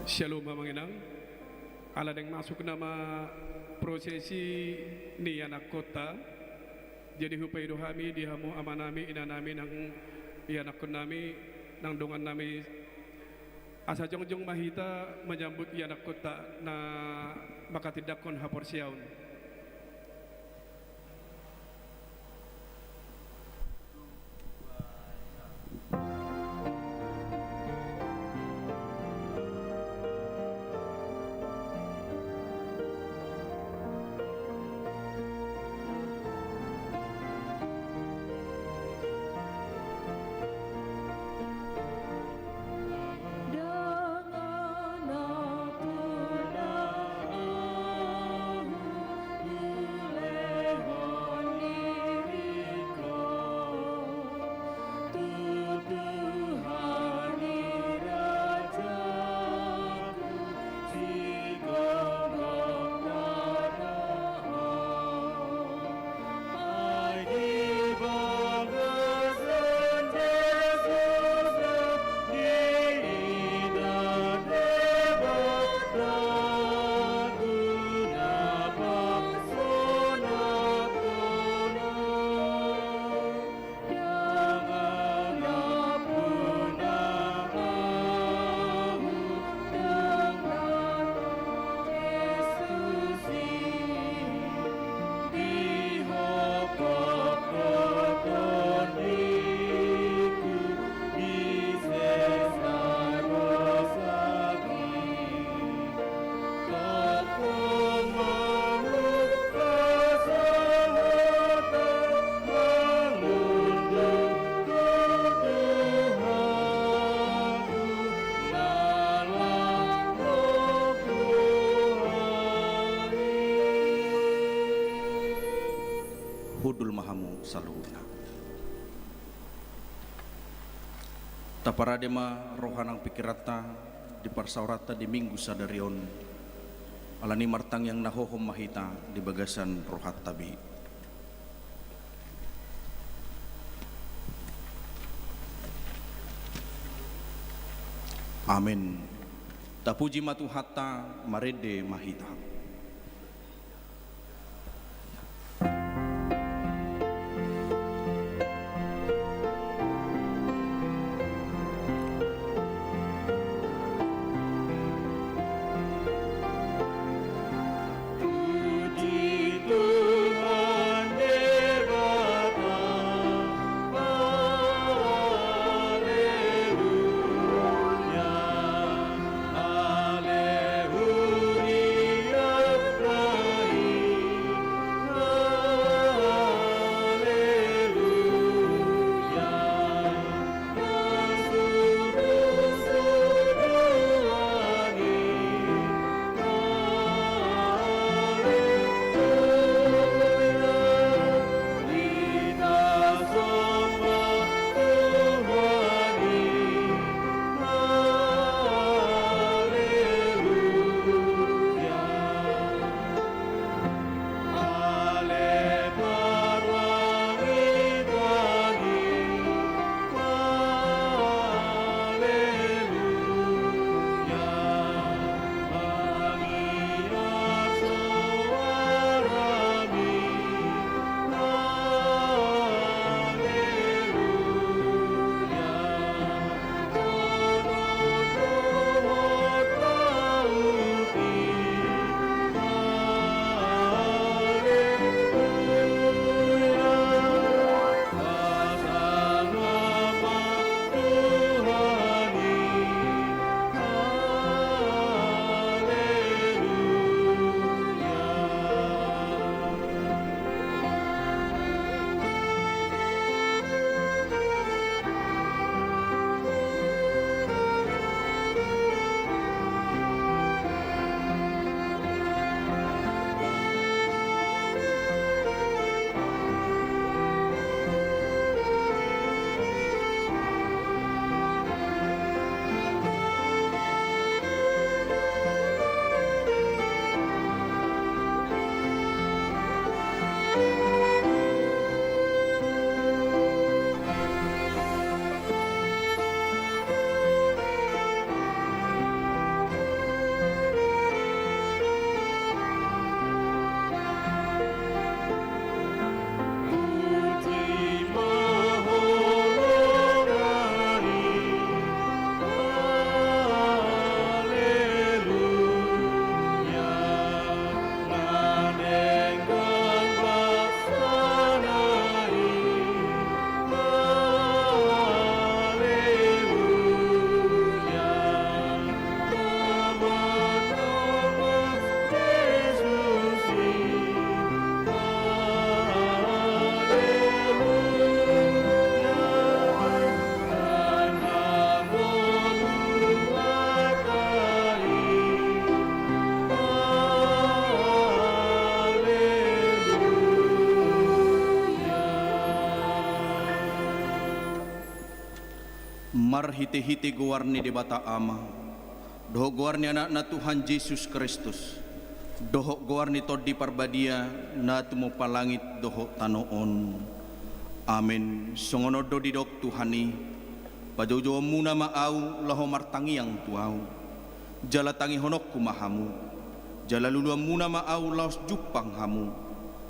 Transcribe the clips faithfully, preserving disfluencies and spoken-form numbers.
Syalom, Amang Inang. Ala naeng masuk nama prosesi ni ianakkonta, jadi hupaido hami di hamu amanami, inanami, nang ianakkonnami, nang dongannami, asa jongjong ma hita manyambut ianakkonta na manghatindanghon haporseaon. Hundul ma hamu saluhutna. Taparade ma roha nang pingkiranta di parsaoranta di Minggu sadari on. Alani martangiang na hohom ma hita di bagasan rohanta be. Amen. Tapuji ma Tuhanta, marende ma hita. Marhite-hite goar ni Debata Ama, dohot goar ni Anakna Tuhan Jesus Kristus, dohot goar ni Tondi Parbadia, na tumompa langit dohot tano on. Amen. Songon on do didok Tuhan i: Pajoujouonmuna ma Ahu, laho martangiang tu Ahu. Jala tangihononku ma hamu, jala luluanmuna ma Ahu, laos jumpang hamu.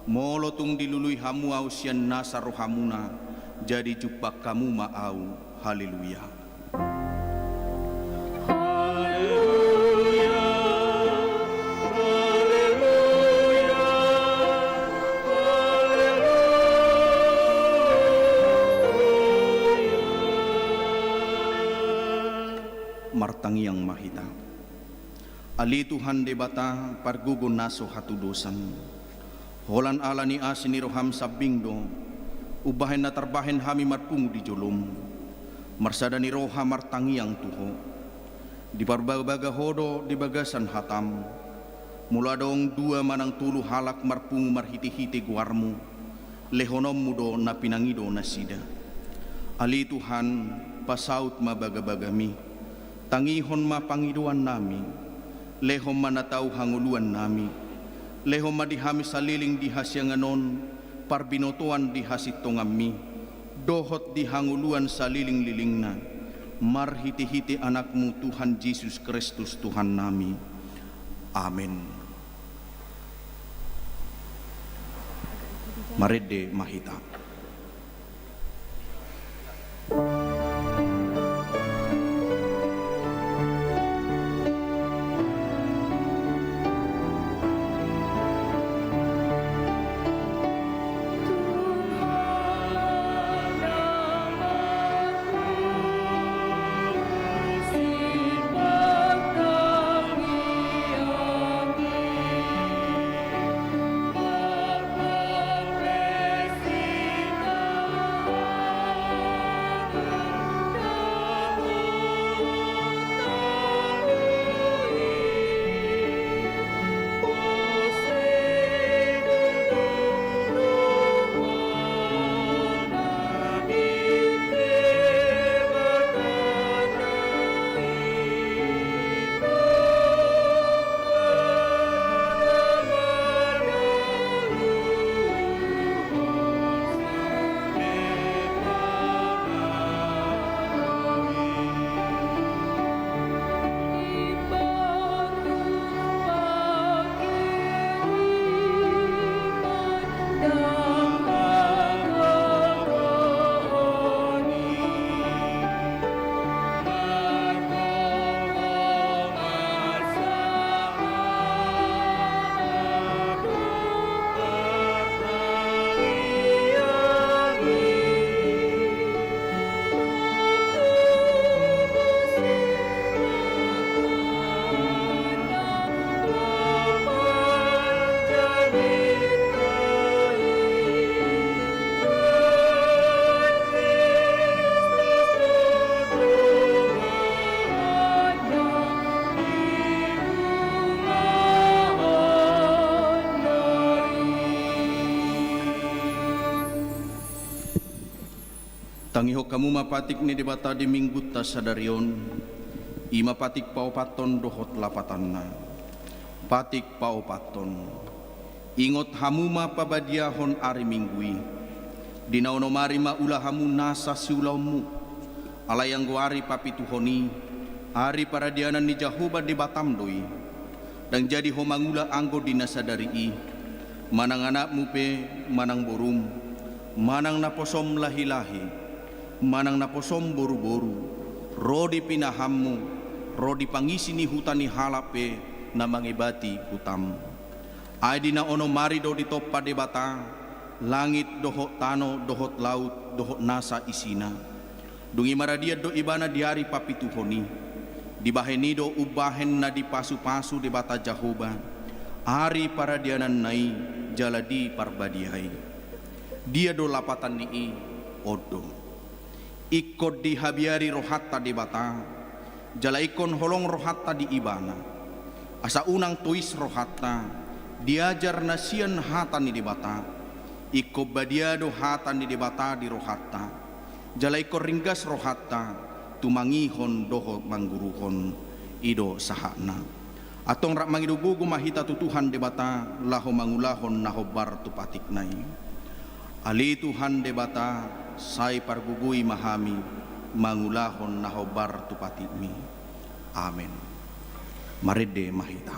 Molo tung dilului hamu Ahu sian nasa rohamuna, jadi jumpang hamu ma Ahu. Haleluya. Haleluya. Haleluya. Haleluya. Martangiang ma hita. Ale Tuhan Debata, pargogo na so hatudosan, holan ala ni asi ni roham sambing do umbahen na tarbahen hami marpungu di jolom. Marsada ni roha martangiang tu Ho. Diparbagabaga Ho do di bagasan hatam. Molo adong dua manang tolu halak marpungu marhitehite goarmu, lehononmu do na pinangido nasida. Ale Tuhan, pasaut ma bagabagami. Tangihon ma pangidoannami. Lehon ma na tau hangoluannami. Lehon ma di hami saleleng di hasiangan on parbinotoan di hasintonganmi, dohot di hangoluan salelenglelengna, marhitehite Anakmu Tuhan Jesus Kristus Tuhannami. Amen. Marende ma hita. Tangihon hamu ma patik ni Debata di Minggunta sadari on, i ma patik paopathon dohot lapatanna. Patik paopathon. Ingot hamu ma pabadiahon ari Minggu i. Di na onom ari ma ula hamu nasa siulaonmu. Alai anggo ari papituhon i, ari paradianan ni Jahowa Debatam do i. Ndang jadi ho mangula anggo di na sadari i, manang anakmu pe, manang borum, manang naposom lahilahi, manang naposom boruboru, ro di pinahanmu, ro di pangisi ni huta ni halak pe na mangebati hutam. Ai di na onom ari do ditompa Debata langit dohot tano dohot laut dohot nasa isina. Dung i maradian do Ibana di ari papituhon i. Dibahen i do umbahen na dipasupasu Debata Jahowa ari paradiananna i jala diparbadiai. Dia do lapatan ni i? On do. Ingkon dihabiari rohanta Debata, jala ingkon holong rohanta di Ibana. Asa unang tois rohanta, diajar na sian hata ni Debata. Ingkon badia do hata ni Debata di rohanta. Jala ingkon ringgas rohanta, tumangihon dohot mangguruhon. I do sahatna. Antong rap mangido gogo ma hita tu Tuhan Debata laho mangulahon na hombar tu patikna i. Ale Tuhan Debata, sai pargogoi ma hami mangulahon na hombar tu patikmi. Amen. Marende ma hita.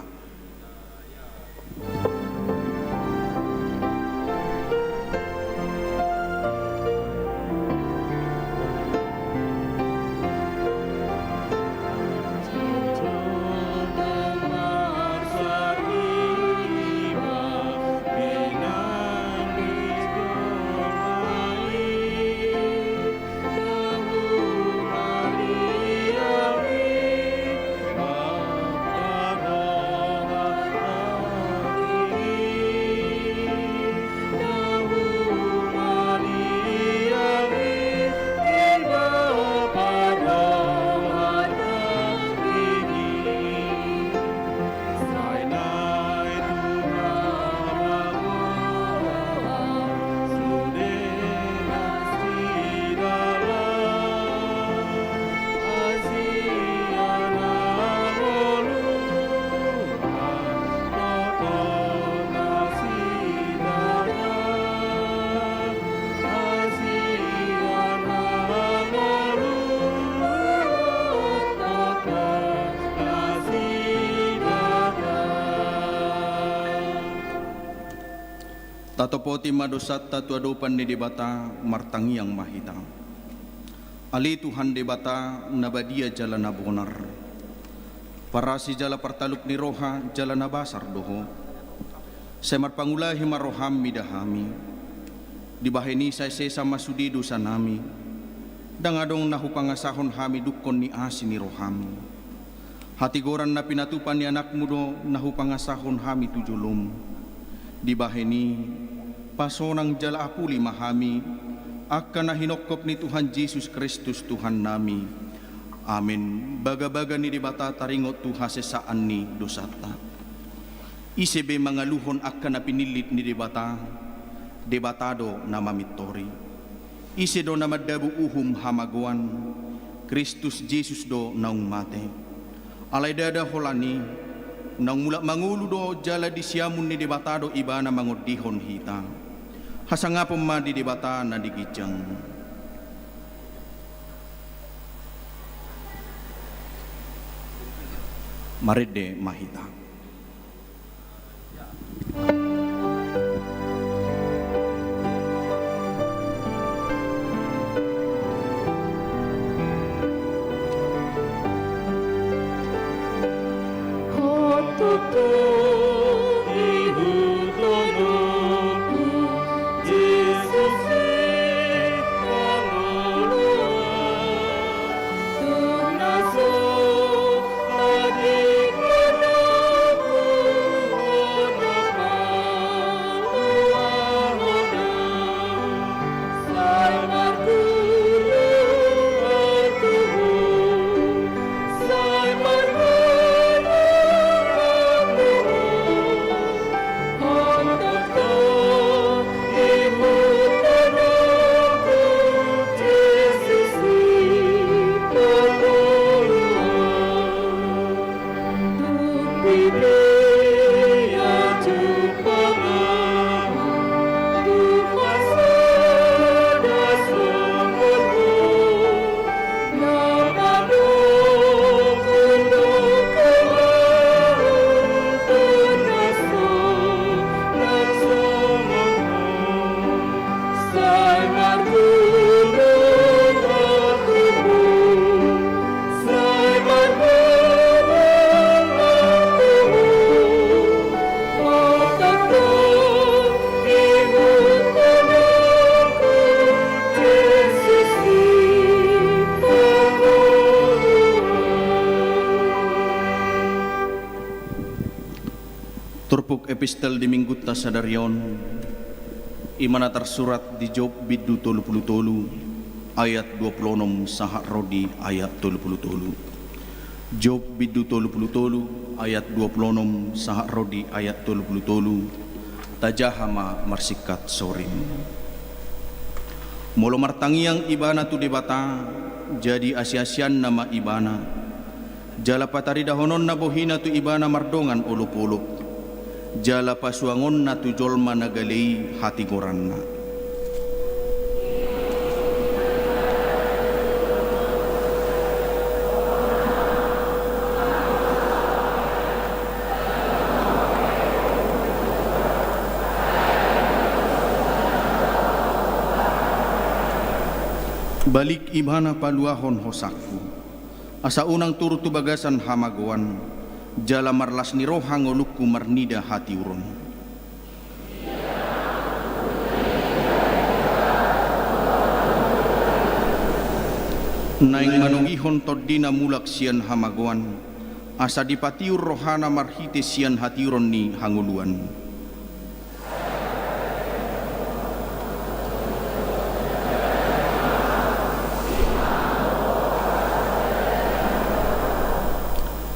Tatopoti ma dosanta tu adopan ni Debata, martangiang ma hita. Ale Tuhan Debata, na badia jala na bonar, parasi jala partalup ni roha jala na basar do Ho. Sai marpangulahi ma roham mida hami. Dibahen i sai sesa ma sude dosanami. Ndang adong na hupangasahon hami dungkon ni asi ni roham. Hatigoran na pinatupa ni Anakmu do na hupangasahon hami tu jolom. Dibahen i, pasonang jala apuli ma hami, angka na hinophop ni Tuhan Jesus Kristus Tuhannami. Amen. Bagabaga ni Debata taringot tu hasesaan ni dosanta. Ise be mangaluhon angka na pinillit ni Debata? Debata do na mamintori. Ise do na mandabu uhum hamagoan? Kristus Jesus do naung mate. Alai ndada holan i, naung mulak mangolu do jala di siamun ni Debata do Ibana mangondihon hita. Hasangapon ma di Debata na di ginjang. Marende ma hita. Turpuk epistel di minggunta sadari on, i ma na tarsurat di Job bindu tolu pulu tolu, ayat dua pulu onom sahat ro di ayat tolu pulu tolu. Job bindu tolu pulu tolu, ayat dua pulu onom sahat ro di ayat tolu pulu tolu. Tajaha ma marsingkat soring. Molo martangiang ibana tu Debata, jadi asiasianna ma ibana. Jala pataridahononna bohina tu ibana mardongan olopolop. Jala pasuangonna tu jolma na gale i hatigoranna. Balik ibana paluahon hosangku, asa unang turut tu bagasan hamagoan, jala marlas ni roha ngolungku marnida hatiuron. Naeng manogihon tondina mulak sian hamagoan, asa dipatiur rohana marhite sian hatiuron ni hangoluan.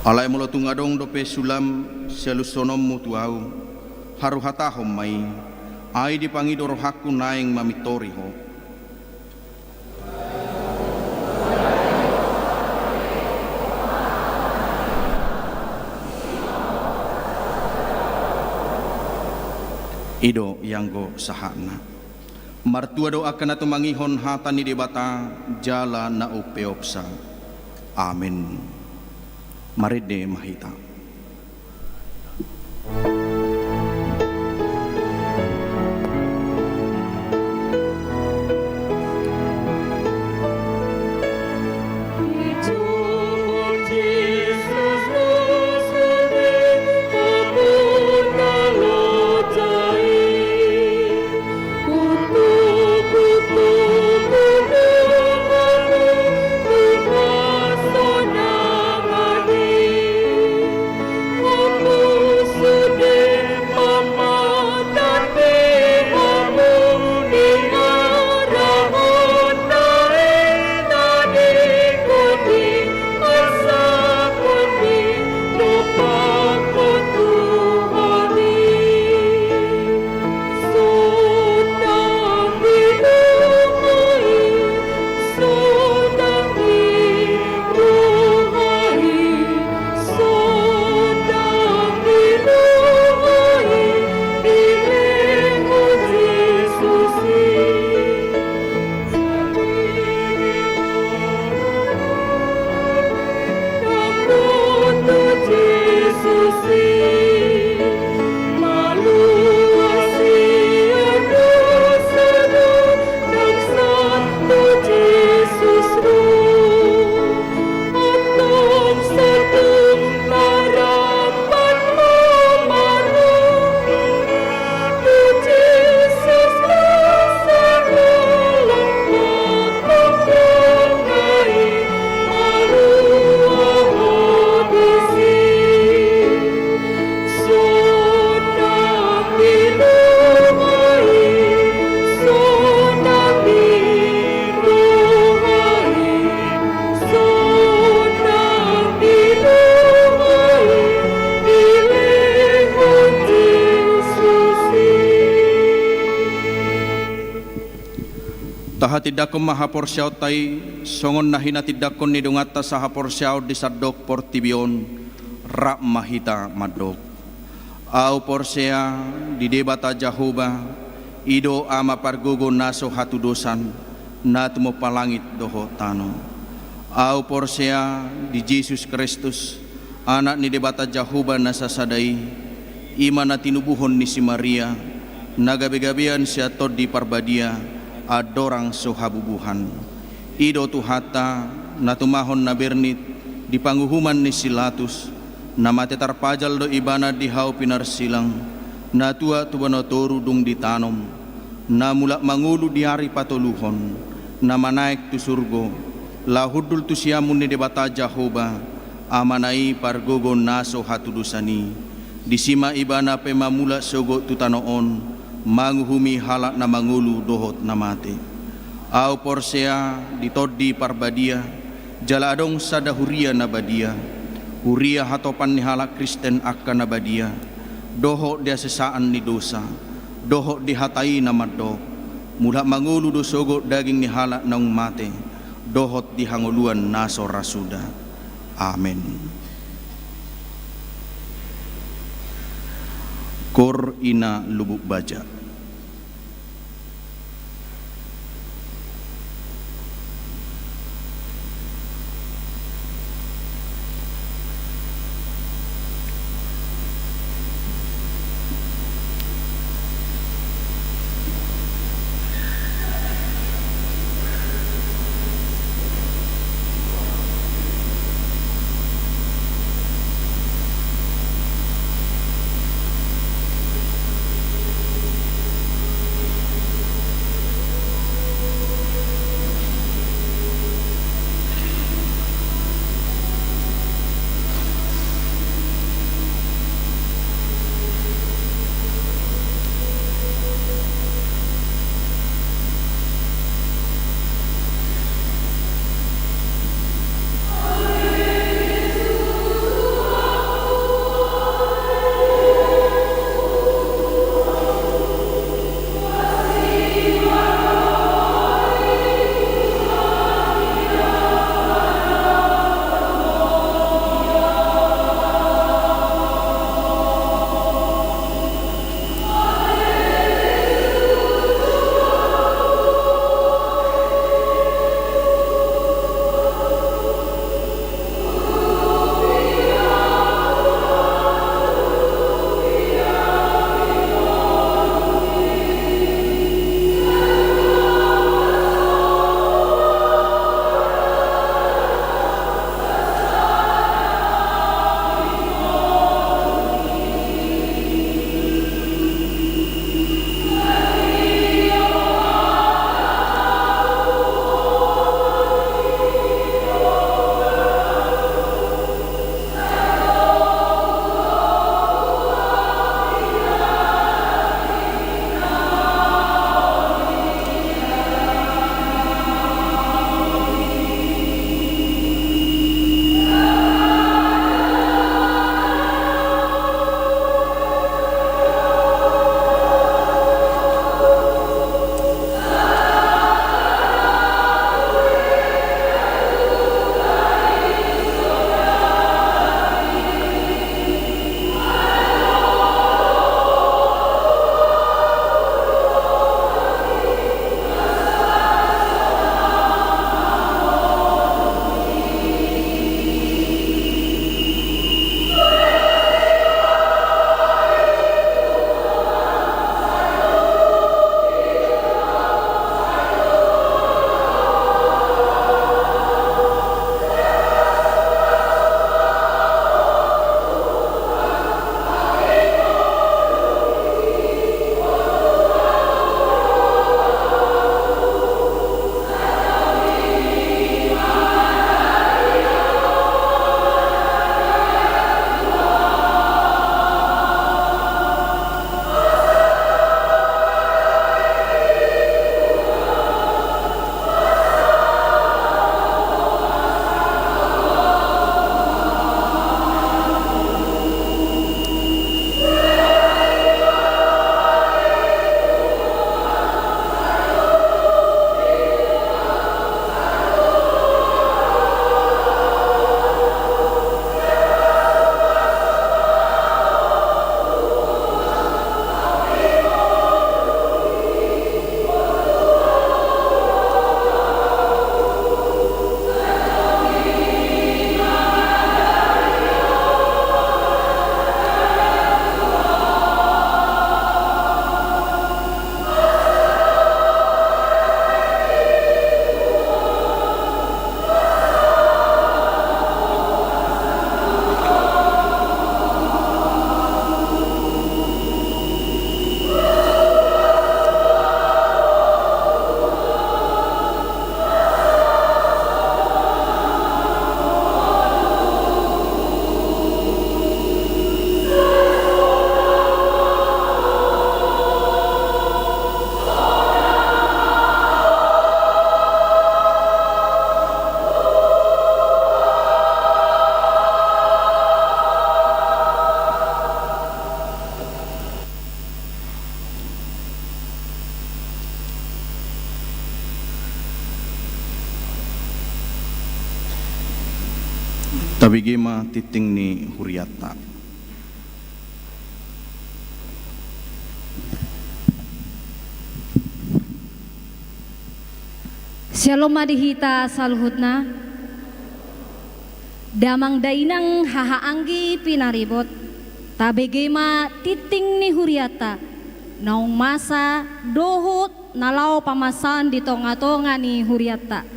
Alai molo tung adong dope sulam sialushononmu tu ahu, haru hatahon ma i, ai dipangido rohangku naeng mamintori ho. I do ianggo sahatna. Martua do angka na tumangihon hata ni Debata jala na umpeopsa. Amen. Marende ma hita. Tahatindangkon ma haporseaonta i, songon na hinatindangkon ni donganta sahaporseaon di sandok portibi on, rap ma hita mandok. Ahu porsea di Debata Jahowa, i do Ama pargogo na so hatudosan, na tumompa langit dohot tano. Ahu porsea di Jesus Kristus, Anak ni Debata Jahowa na sasada i, i ma na tinubuhon ni si Maria, na gabegabean sian Tondi Parbadia, andorang so habubuhan. I do Tuhanta, na tumahon na bernit, di panguhuman ni si Latus, na mate tarpajal do Ibana di hau pinarsilang, na tuat tu banua toru dung ditanom, na mulak mangolu di ari patoluhon, na manaek tu surgo, laho hundul tu siamun ni Debata Jahowa, Amana i pargogo na so hatudosan i. Disi ma Ibana pe mamulak sogot tu tano on, manguhumi halak na mangolu dohot na mate. Ahu porsea di Tondi Parbadia, jala adong sada huria na badia, huria hatopan ni halak Kristen angka na badia, dohot di hasesaan ni dosa, dohot di hata i na mandok, Mulak mangolu do sogot daging ni halak naung mate, dohot di hangoluan na so ra suda. Amen. Koor ina lubuk baja. Tabege ma tingting ni hurianta. Syalom ma di hita saluhutna. Damang dainang hahaanggi pinaribot, tabege ma tingting ni hurianta, naung masa dohot na laho pamasaon di tonga-tonga ni hurianta.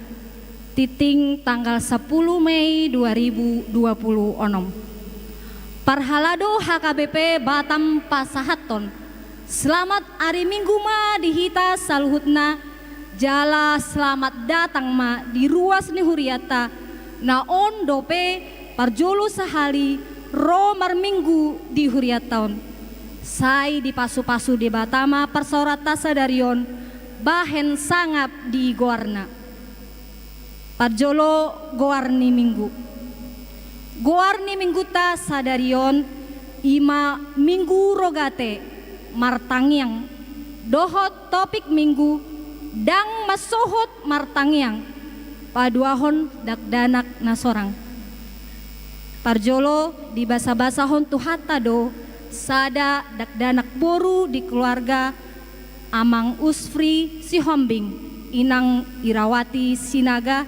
Tingting tanggal sapuluh Mei dua ribu dua puluh onom. Parhalado H K B P Batam pasahathon selamat ari Minggu ma di hita saluhutna, jala selamat datang ma di ruas ni hurianta, na on dope parjolo sahali ro marminggu di hurianta on. Sai dipasu-pasu Debata ma parsaoranta sadari on bahen sangap di goarna. Parjolo, goar ni Minggu. Goar ni Minggunta sadari on i ma Minggu Rogate, martangiang, dohot topik Minggu, ndang mansohot martangiang, paduahon dakdanak na sorang. Parjolo, dibasa-basahon Tuhanta do sada dakdanak boru di keluarga Amang Usfri Sihombing, Inang Irawati Sinaga,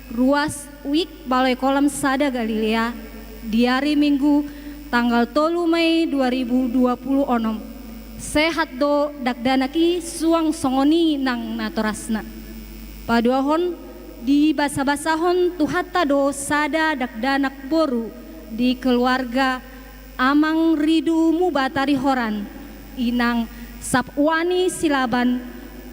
ruas Wijk Baloai Kolam sada Galilea, di ari Minggu tanggal tolu Mei dua ribu dua puluh onom. Sehat do dakdanak i suang songon i nang natorasna. Paduahon, dibasa-basahon Tuhanta do sada dakdanak boru di keluarga Amang Ridu Mubatari Horan, Inang Sapwani Silaban,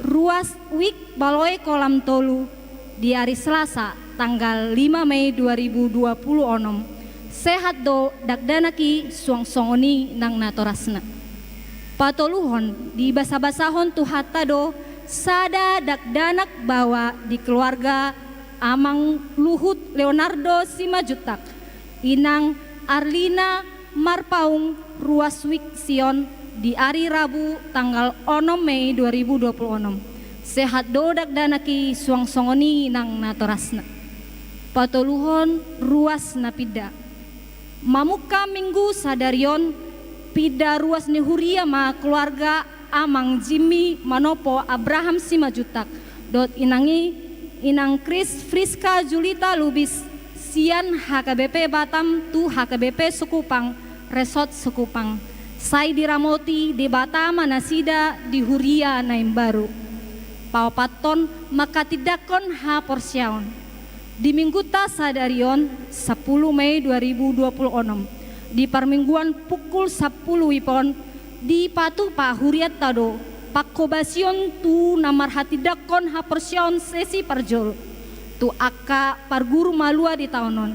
ruas Wijk Baloai Kolam tolu, di ari Selasa tanggal lima Mei dua ribu dua puluh onom. Sehat do dakdanak i suang songon i nang natorasna. Patoluhon, dibasa-basahon Tuhanta do sada dakdanak baoa di keluarga Amang Luhut Leonardo Simanjuntak, Inang Arlina Marpaung, ruas Wijk Sion, di ari Rabu tanggal onom Mei dua ribu dua puluh onom. Sehat do dakdanak i suang songon i nang natorasna. Patoluhon, ruas na pinda. Mamungka Minggu sadari on, pinda ruas ni huria ma keluarga Amang Jimmy Manopo Abraham Simanjuntak dohot inang i, Inang Kris Friska Julita Lubis, sian H K B P Batam tu H K B P Sekupang, Resort Sekupang. Sai diramoti Debata ma nasida di huria na imbaru. Paopathon, manghatindanghon haporseaon. Di Minggunta sadari on, sapuluh Mei dua ribu dua puluh onom, di parmingguan pukul sapuluh WIB on, dipatupa hurianta do panghobasion tu na marhatindanghon haporseaon sesi parjolo tu angka parguru malua di taon on,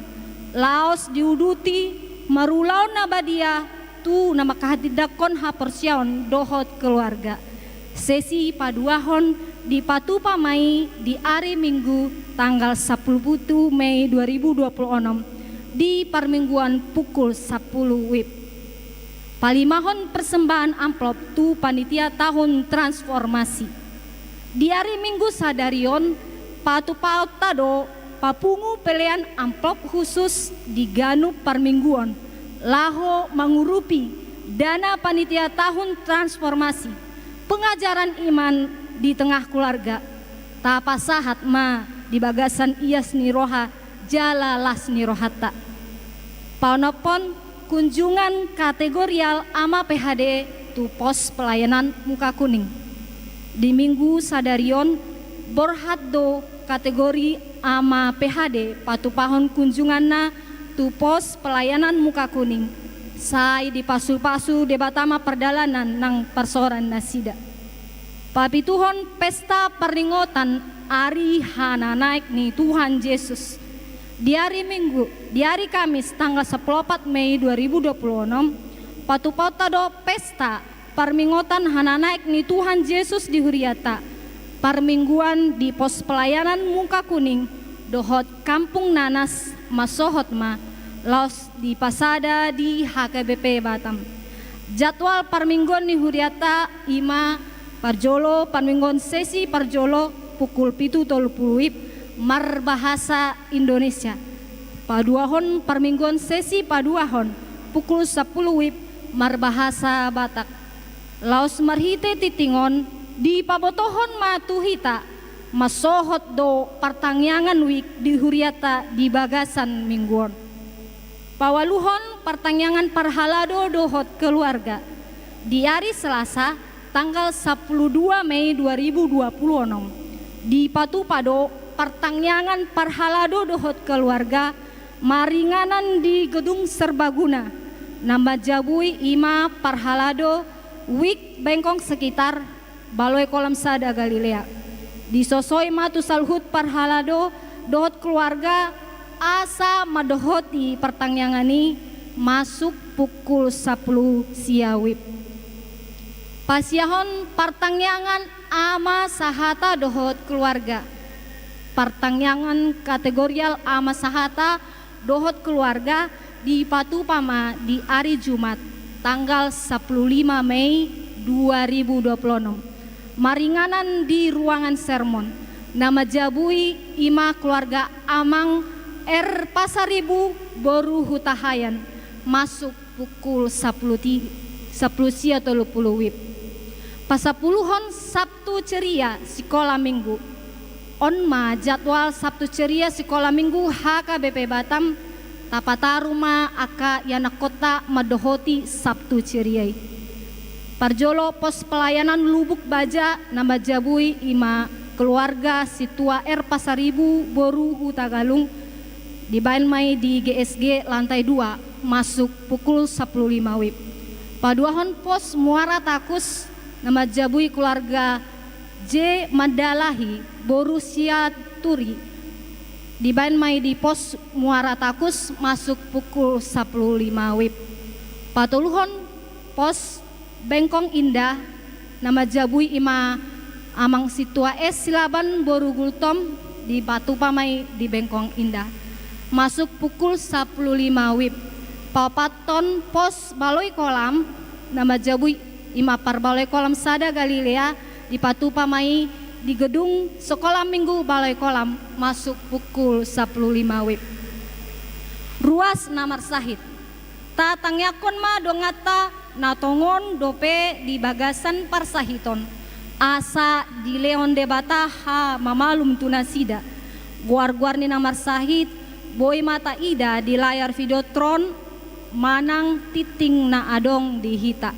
laos diuduti marulaon na badia tu na manghatindanghon haporseaon dohot keluarga. Sesi paduahon dipatupa ma i di ari Minggu tanggal sapuluh pitu Mei dua ribu dua puluh onom di parmingguan pukul sapuluh WIB. Palimahon persembahan amplop tu panitia tahun transformasi. Di ari Minggu sadari on, patupaonta do papungu pelean amplop khusus di ganup parmingguon laho mangurupi dana panitia tahun transformasi pengajaran iman di tengah keluarga. Tapasahat ma di bagasan ias ni roha jala las ni rohanta. Paonomhon, kunjungan kategorial Ama P H D tu pos pelayanan Muka Kuning. Di Minggu sadari on, borhat do kategori Ama P H D patupahon kunjunganna tu pos pelayanan Muka Kuning. Sai dipasu-pasu Debata ma pardalanan nang parsaoran nasida. Papituhon, pesta parningotan ari hananaek ni Tuhan Jesus. Di ari Minggu, di ari Kamis tanggal sapuluh opat Mei dua ribu dua puluh onom, patupaonta do pesta parningotan hananaek ni Tuhan Jesus di hurianta. Parmingguan di pos pelayanan Muka Kuning dohot Kampung Nanas mansohot ma, laos dipasada di H K B P Batam. Jadwal parmingguan ni hurianta i ma parjolo, parmingguan sesi parjolo pukul pitu tolu pulu WIB marbahasa Indonesia. Paduahon parmingguon sesi paduahon pukul sampulu wib marbahasa Batak. Laos marhite tingting on, dipabotohon ma tu hita, mansohot do partangiangan wijk di hurianta di bagasan minggu on. Paualuhon partangiangan parhalado dohot keluarga. Di ari Selasa, tanggal sampulu dua Mei dua ribu dua pulu onom, dipatupa do partangiangan parhalado dohot keluarga maringanan di Gedung Serbaguna, na manjabui i ma parhalado wijk Bengkong Sekitar, Baloi Kolam Sada Galilea. Disosoi ma tu saluhut parhalado dohot keluarga asa mandohoti partangiangan i masuk pukul sampulu sia wib. Pasiahon partangiangan ama sahata dohot keluarga. Partangiangan kategorial ama sahata dohot keluarga dipatupa ma di ari Jumat, tanggal sampulu lima Mei dua ribu dua pulu onom, maringanan di ruangan sermon. Na manjabui i ma keluarga Amang R Pasaribu, boru Hutahaean, masuk pukul sampulu ti-, sampulu sia tolu pulu wib. Pasampuluhon Sabtu Ceria Sikola Minggu. On ma jadwal Sabtu Ceria Sikola Minggu H K B P Batam, tapataru ma angka ianakhonta mandohoti Sabtu Ceria i. Parjolo pos pelayanan Lubuk Baja, na manjabui i ma keluarga Sintua R Pasaribu, boru Hutagalung, dibaen ma i di G S G lantai dua, masuk pukul sampulu lima wib. Paduahon pos Muara Takus, na manjabui keluarga J Mandalahi, boru Sianturi, dibaen ma i di pos Muara Takus, masuk pukul sampulu lima wib. Patoluhon pos Bengkong Indah, na manjabui i ma Amang Sintua S Silaban, boru Gultom, dipatupa ma i di Bengkong Indah, masuk pukul sampulu lima wib. Paopathon pos Baloi Kolam, na manjabui i ma Parbaloi Kolam Sada Galilea, dipatupa ma i di gedung Sekolah Minggu Baloi Kolam, masuk pukul sampulu lima wib. Ruas na marsahit. Tatangiangkon ma donganta na tongon dope di bagasan parsahiton, asa dilehon Debata hamamalum tu nasida. Goar-goar ni na marsahit boi ma taida di layar Videotron manang tingting na adong di hita.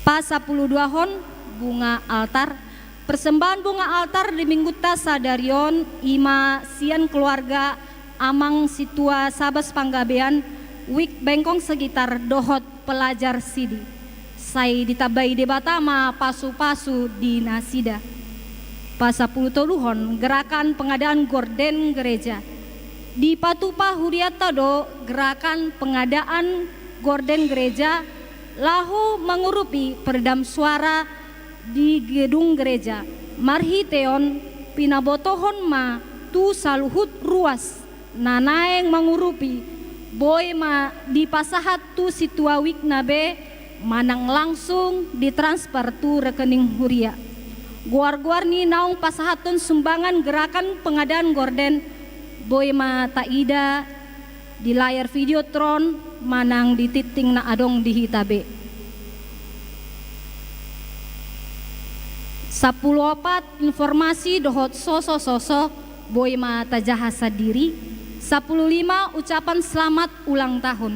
Pasampuluduahon, bunga altar. Persembahan bunga altar di minggunta sadari on i ma sian keluarga Amang Sintua Sabas Panggabean, wijk Bengkong Sekitar dohot pelajar sidi. Sai ditambai Debata ma pasu-pasu di nasida. Pasampulutoluhon, gerakan pengadaan gorden gereja. Dipatupa hurianta do gerakan pengadaan gorden gereja laho mangurupi peredam suara di gedung gereja. Marhite on pinabotohon ma tu saluhut ruas na naeng mangurupi, boi ma dipasahat tu sintua wijk na be manang langsung ditransfer tu rekening huria. Goar-goar ni naung pasahathon sumbangan gerakan pengadaan gorden boi ma taida di layar Videotron manang di tingting na adong di hita be. Sampulu opat, informasi dohot soso-soso boi ma tajaha sandiri. Sampulu lima, ucapan selamat ulang tahun.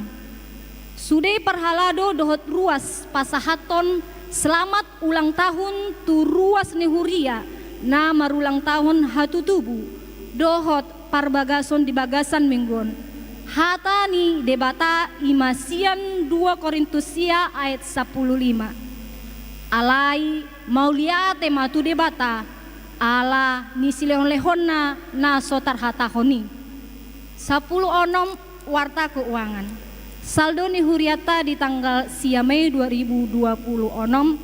Sude parhalado dohot ruas pasahathon selamat ulang tahun tu ruas ni huria na marulang tahun hatutubu dohot parbagason di bagasan minggu on. Hata ni Debata i ma sian dua Korintus sia ayat sampulu lima. Alai mauliate ma tu Debata, ala ni silehon-lehonna na so tarhatahon i. Sampulu onom, warta keuangan. Saldo ni hurianta di tanggal sia Mei dua ribu dua pulu onom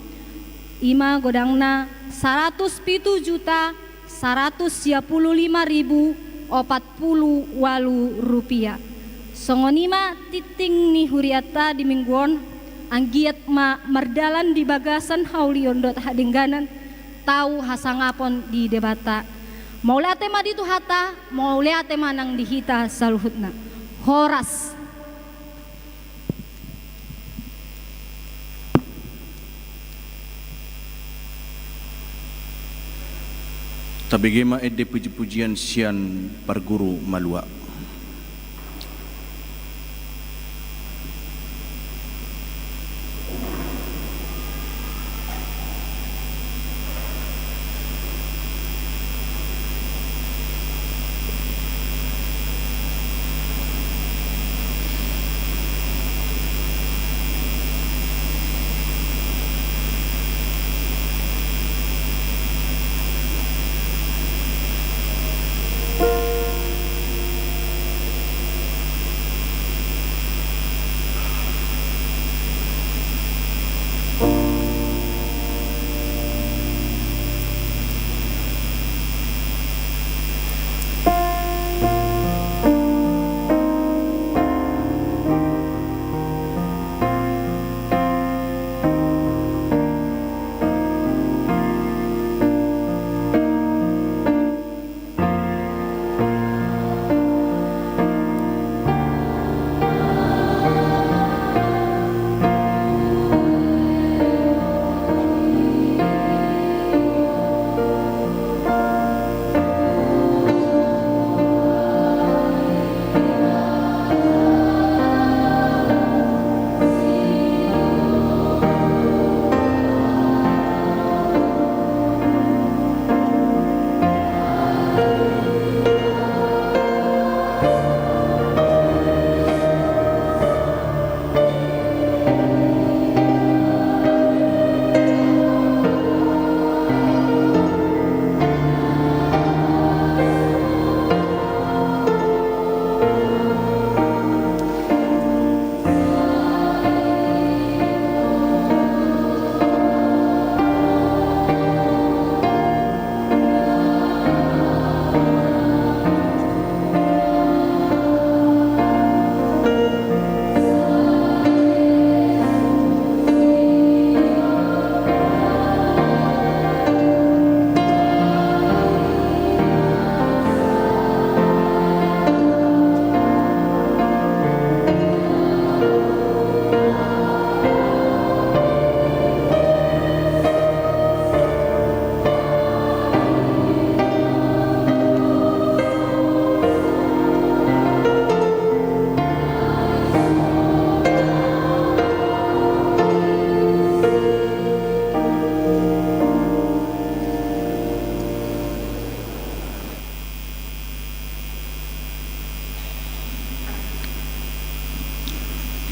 i ma godangna saratus pitu juta saratus sia pulu lima ribu opat pulu ualu rupiah. Songon i ma tingting ni hurianta di minggu on, anggiat ma mardalan di bagasan haulion dohot hadengganan, tau hasangapon di Debata. Mauliate ma di Tuhanta, mauliate ma nang di hita saluhutna. Horas. Tabege ma ende puji-pujian sian parguru malua.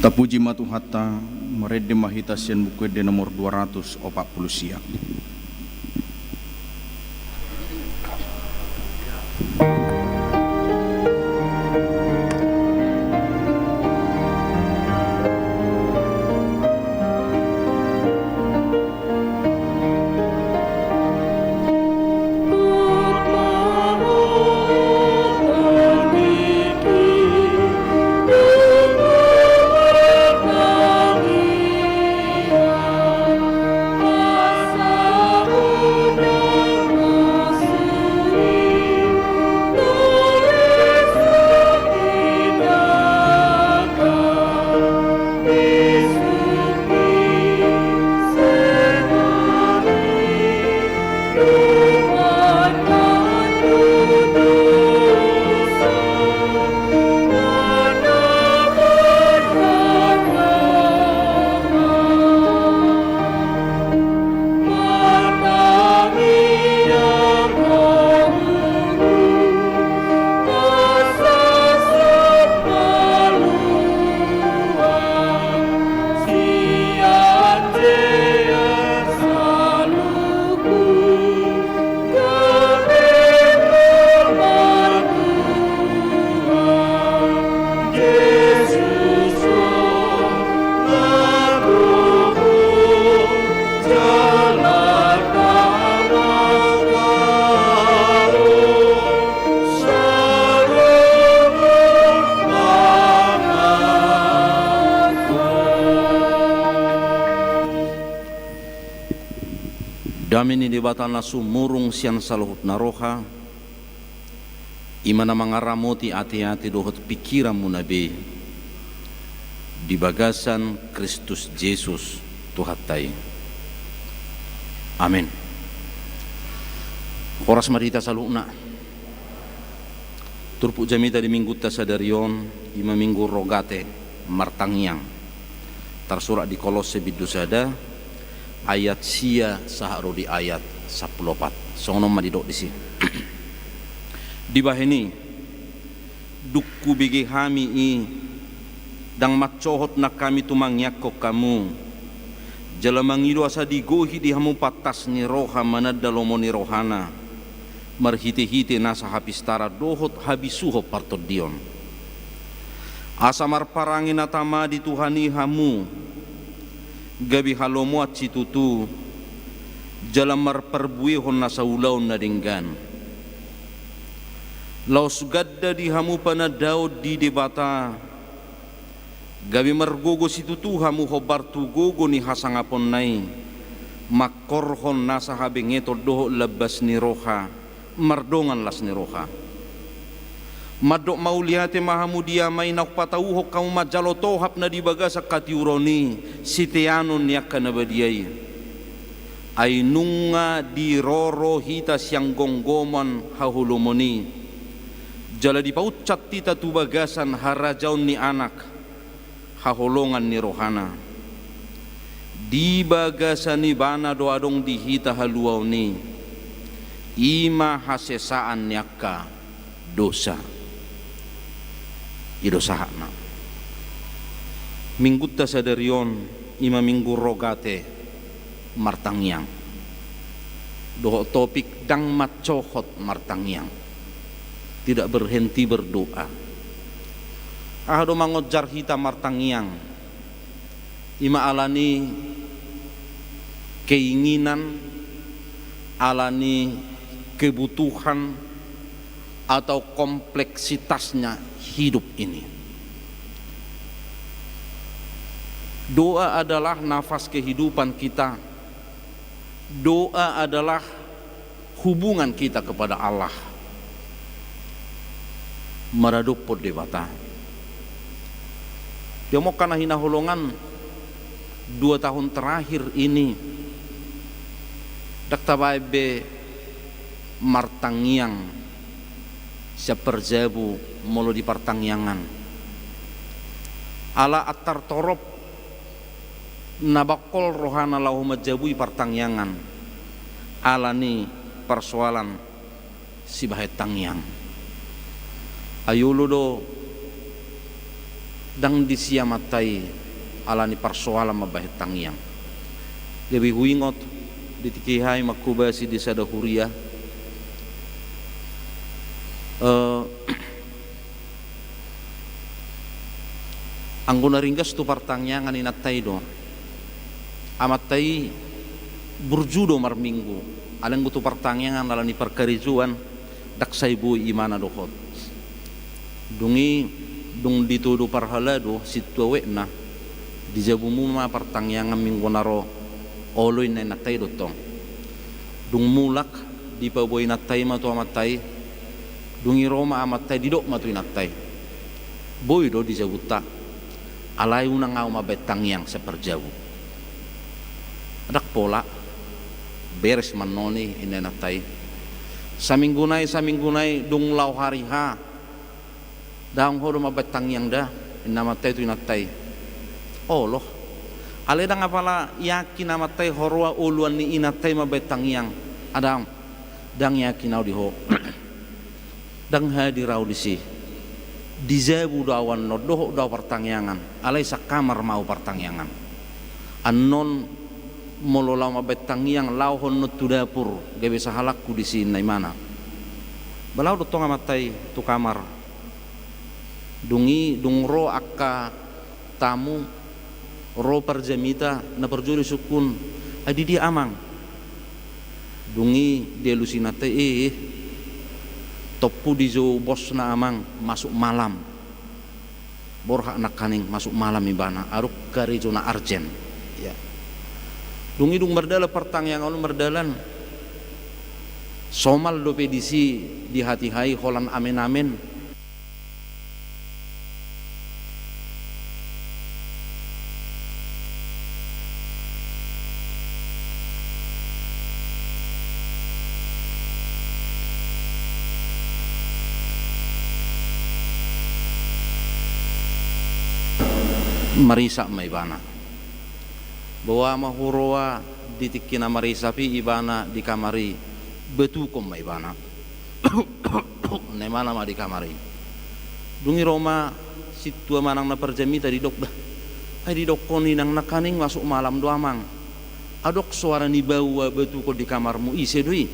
Tapuji ma Tuhanta. Marende ma hita sian Buku Ende nomor dua ratus opat pulu sia. Dame ni Debata na sumurung sian saluhut na roha, I ma na mangaramoti ateate dohot pingkiranmuna be di bagasan Kristus Jesus Tuhanta i. Amen. Horas ma di hita saluhutna. Turpuk jamita di minggunta sadari on, i ma minggu Rogate, martangiang. Tarsurat di Kolosse bindu sada, ayat sia sahat ro di ayat sampulu opat. Songon on ma didok disi. Dibahen i, dung hubege hami i, ndang mansohot nang hami tumangianghon hamu, jala mangido asa digohi di hamu pantas ni roha mananda lomo ni rohana, marhitehite nasa hapistaran dohot habisuhon partondion. Asa marparange na tama di Tuhan i hamu, gabe halomoan situtu, jala marparbuehon nasa ulaon na denggan. Laos ganda di hamu panandaon di Debata, gabe margogo situtu hamu hombar tu gogo ni hasangaponna i, mangkorhon nasa habengeton dohot lambas ni roha, mardongan las ni roha. Mandok mauliate ma hamu di Ama i naung patauhon hamu manjalo tohap na di bagasan hatiuron i, siteanon ni angka na badia i. Ai nunga diroro hita sian gomgoman haholomon i, jala dipaunsat hita tu bagasan harajaon ni Anak, haholongan ni rohana. Di bagasan Ibana do adong di hita haluaon i, i ma hasesaan ni angka dosa. I do sahatna. Minggunta sadari on, i ma minggu Rogate, martangiang. Dohot topik ndang mansohot martangiang. Tidak berhenti berdoa. Aha do mangonjar hita martangiang? I ma ala ni keinginan, ala ni kebutuhan, atau kompleksitasnya hidup ini. Doa adalah nafas kehidupan kita. Doa adalah hubungan kita kepada Allah. Maradophon Debata. Di hamu angka na hinaholongan, dua tahun terakhir ini, ndang tabaen be martangiang sian parjabu molo di partangiangan. Ala antar torop na bangkol rohana laho manjabui partangiangan, ala ni parsoalan sibahen tangiang. Ai olo do ndang disi Amanta i ala ni parsoalan mambahen tangiang. Gabe huingot di tingki i hami manghobasi di sada huria, eh, anggo na ringgas tu partangiangan inanta i do. Amanta i burju do marminggu, alai anggo tu partangiangan ala ni parkarejoan, ndang sai boi imana dohot. Dung i, dung ditodo parhalado sintua wetna, di jabumu ma partangiangan minggu na ro, olo inna inanta i do tong. Dung mulak, dipaboa inanta i ma tu amanta i, dung i ro ma amanta i didok ma tu inanta i. Boi do di jabunta, alai unang ahu mambahen tangiang sian parjabu. Ndang pola, beres ma annon i inna inanta i. Saminggu nai, saminggu nai, dung laho hari H, daong ho do mambahen tangiang da, inna amanta i tu inanta i. Olo. Alai ndang apala yakin amanta i ho roa oloan ni inanta i mambahen tangiang. Daong. Ndang yakin ahu di ho. Ndang hadir ahu disi. Di jabu do ahu annon, dohot do ahu partangiangan. Alai sakamar ma ahu partangiangan. Annon molo laho mambahen tangiang, laho ho annon tu dapur, gabe sahalakku disi inna imana. Ba laho do tong amanta i tu kamar. Dung i, dung ro angka tamu, ro parjamita, na parjolo disungkun, "Ai di dia amang?" Dung i dialusi inanta i, "Eh, tompu dijou bosna amang, masuk malam. Borhat nangkaning masuk malam ibana, adong karejo na arjen." Ya. Dung i dung mardalan partangiangan on mardalan. Somal dope disi di hatiha i holan amen-amen. Marisap ma ibana. Boha ma huroha di tingki na marisap i ibana di kamar i, betukon ma ibana. Na imana ma di kamar i. Dung i ro ma sintua manang na parjamita didok da. Ai didokkon inang nangkaning masuk malam do amang. Adong soara ni baoa betukon di kamarmu, ise do i?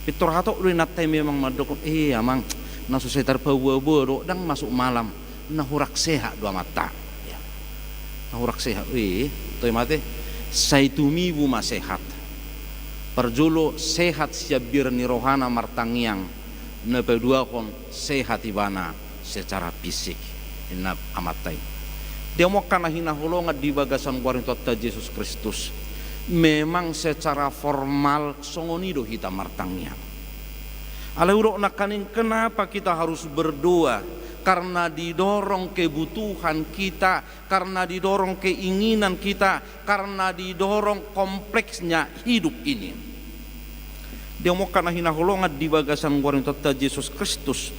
Pintor hatop do inanta i memang mandokkon, eh amang, na so sai tarpaboa-boa do, ndang masuk malam. Na hurang sehat do amanta. Ya. Na hurang sehat. Eh, toe mate. Sai tumibu ma sehat. Parjolo sehat sian biar ni rohana martangiang. Na paduahon sehat ibana secara fisik. Ninna amanta i. Di hamu angka na hinaholongan di bagasan goar ni Tuhanta Jesus Kristus. Memang secara formal songon i do hita martangiang. Alai hudok nangkaning kenapa kita harus berdoa? Karena didorong kebutuhan kita, karena didorong keinginan kita, karena didorong kompleksnya hidup ini. Di hamu angka na hinaholongan di bagasan goar ni Tuhanta Jesus Kristus.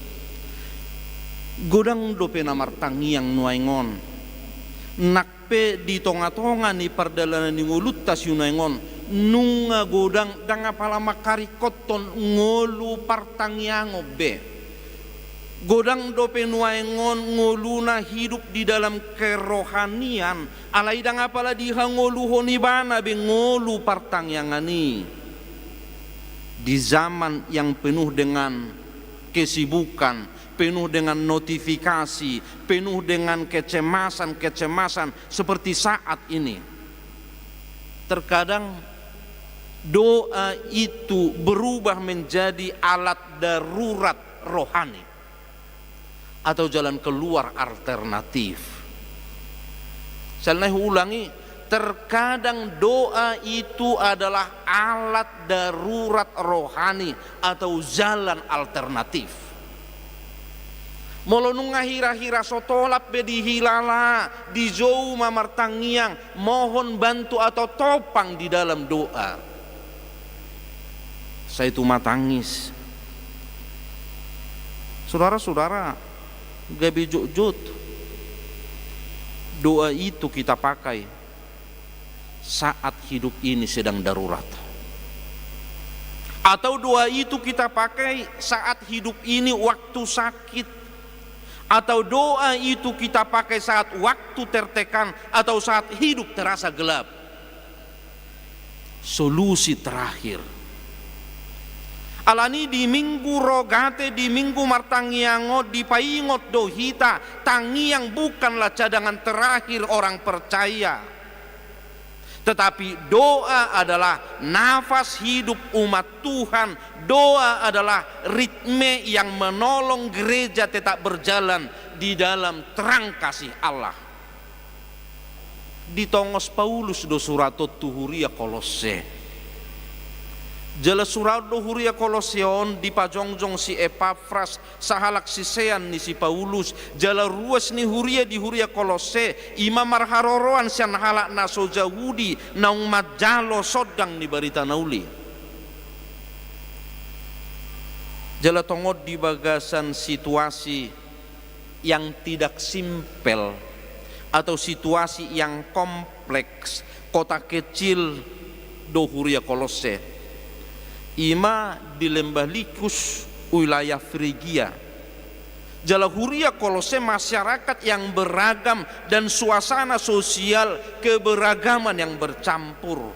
Godang dope na martangiang nuaeng on. Nang pe di tonga-tonga ni pardalanan ni ngolunta sinuaeng on, nunga godang, ndang apala mangkaringkothon ngolu partangiangon be. Godang dope nuaeng on ngoluna hidup di dalam kerohanian, alai ndang apala dihangoluhon ibana be ngolu partangiangan i. Di zaman yang penuh dengan kesibukan, penuh dengan notifikasi, penuh dengan kecemasan-kecemasan seperti saat ini. Terkadang doa itu berubah menjadi alat darurat rohani atau jalan keluar alternatif. Saya ulangi, terkadang doa itu adalah alat darurat rohani atau jalan alternatif. Molo nunga hira-hira so tolap be dihilala, dijou ma martangiang, mohon bantu atau topang di dalam doa. Sai tumatangis. Saudara-saudara, gabe jotjot. Doa itu kita pakai saat hidup ini sedang darurat. Atau doa itu kita pakai saat hidup ini waktu sakit. Atau doa itu kita pakai saat waktu tertekan atau saat hidup terasa gelap. Solusi terakhir. Alani di Minggu Rogate, di Minggu Martangiang on dipaingot do hita, tangiang bukanlah cadangan terakhir orang percaya. Tetapi doa adalah nafas hidup umat Tuhan. Doa adalah ritme yang menolong gereja tetap berjalan di dalam terang kasih Allah. Ditongos Paulus do surat on tu huria Kolosse. Jala surat do huria Kolosse on dipajongjong si Epafras, sahalak sisean ni si Paulus, jala ruas ni huria di huria Kolosse, i ma marharoroan sian halak na so Jahudi naung manjalo sondang ni barita na uli. Jala tongon di bagasan situasi yang tidak simpel atau situasi yang kompleks, kota kecil do huria Kolosse. I ma di lembah Likus, wilayah Frigia. Jala huria Kolosse masyarakat yang beragam dan suasana sosial keberagaman yang bercampur.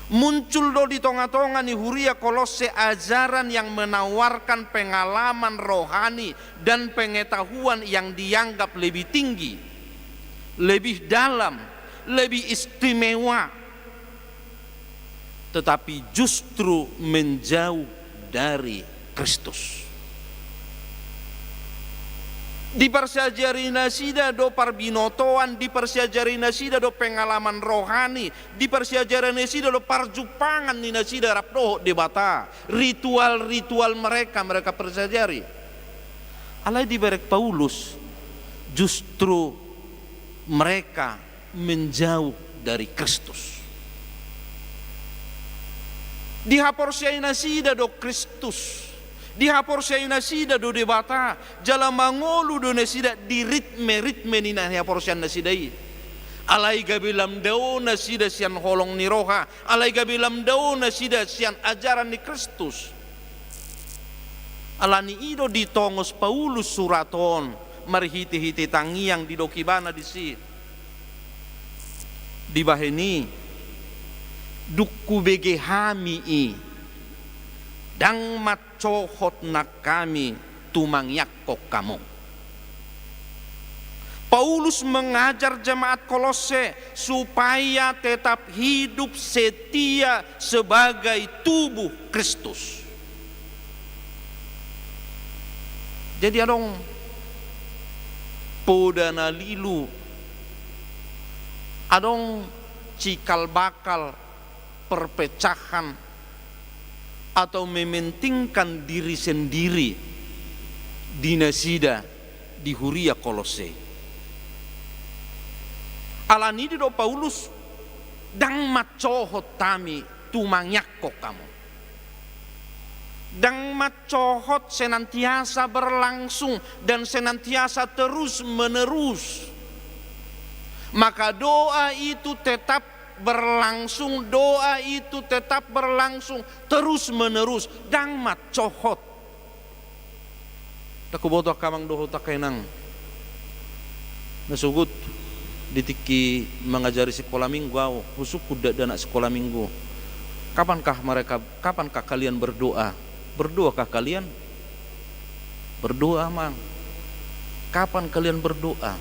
Muncul do di tonga-tonga ni huria Kolosse ajaran yang menawarkan pengalaman rohani dan pengetahuan yang dianggap lebih tinggi, lebih dalam, lebih istimewa, tetapi justru menjauh dari Kristus. Diparsiajari nasida do parbinotoan, diparsiajari nasida do pengalaman rohani, diparsiajari nasida do parjumpangan ni nasida rap dohot Debata. Ritual-ritual mereka, mereka parsiajari. Alai dibereng Paulus, justru mereka menjauh dari Kristus. Dihaporseai nasida do Kristus, dihaporseai nasida do Debata, jala mangolu do nasida di ritme-ritme ni na nihaporsean nasida i. Alai gabe lam dao nasida sian holong ni roha, alai gabe lam dao nasida sian ajaran ni Kristus. Alani i do ditongos Paulus surat on marhite-hite tangiang, didok ibana disi. Dibahen i, dung hubege hami i, ndang mancohot nang hami tumangiangkon hamu. Paulus mengajar jemaat Kolosse supaya tetap hidup setia sebagai tubuh Kristus. Jadi adong poda na lilu, adong cikal bakal perpecahan atau mementingkan diri sendiri di nasida di huria Kolosse. Alani i didok Paulus, ndang mancohot hami tumangiangkon hamu. Ndang mancohot senantiasa berlangsung dan senantiasa terus menerus. Maka doa itu tetap berlangsung, doa itu tetap berlangsung terus menerus, ndang mancohot. Ndang huboto angka amang dohot angka inang, na sogot di tingki mangajari sikola minggu au, husungkun dakdanak sikola minggu. Kapankah mereka, kapankah kalian berdoa? Berdoakah kalian? Berdoa, amang. Kapan kalian berdoa?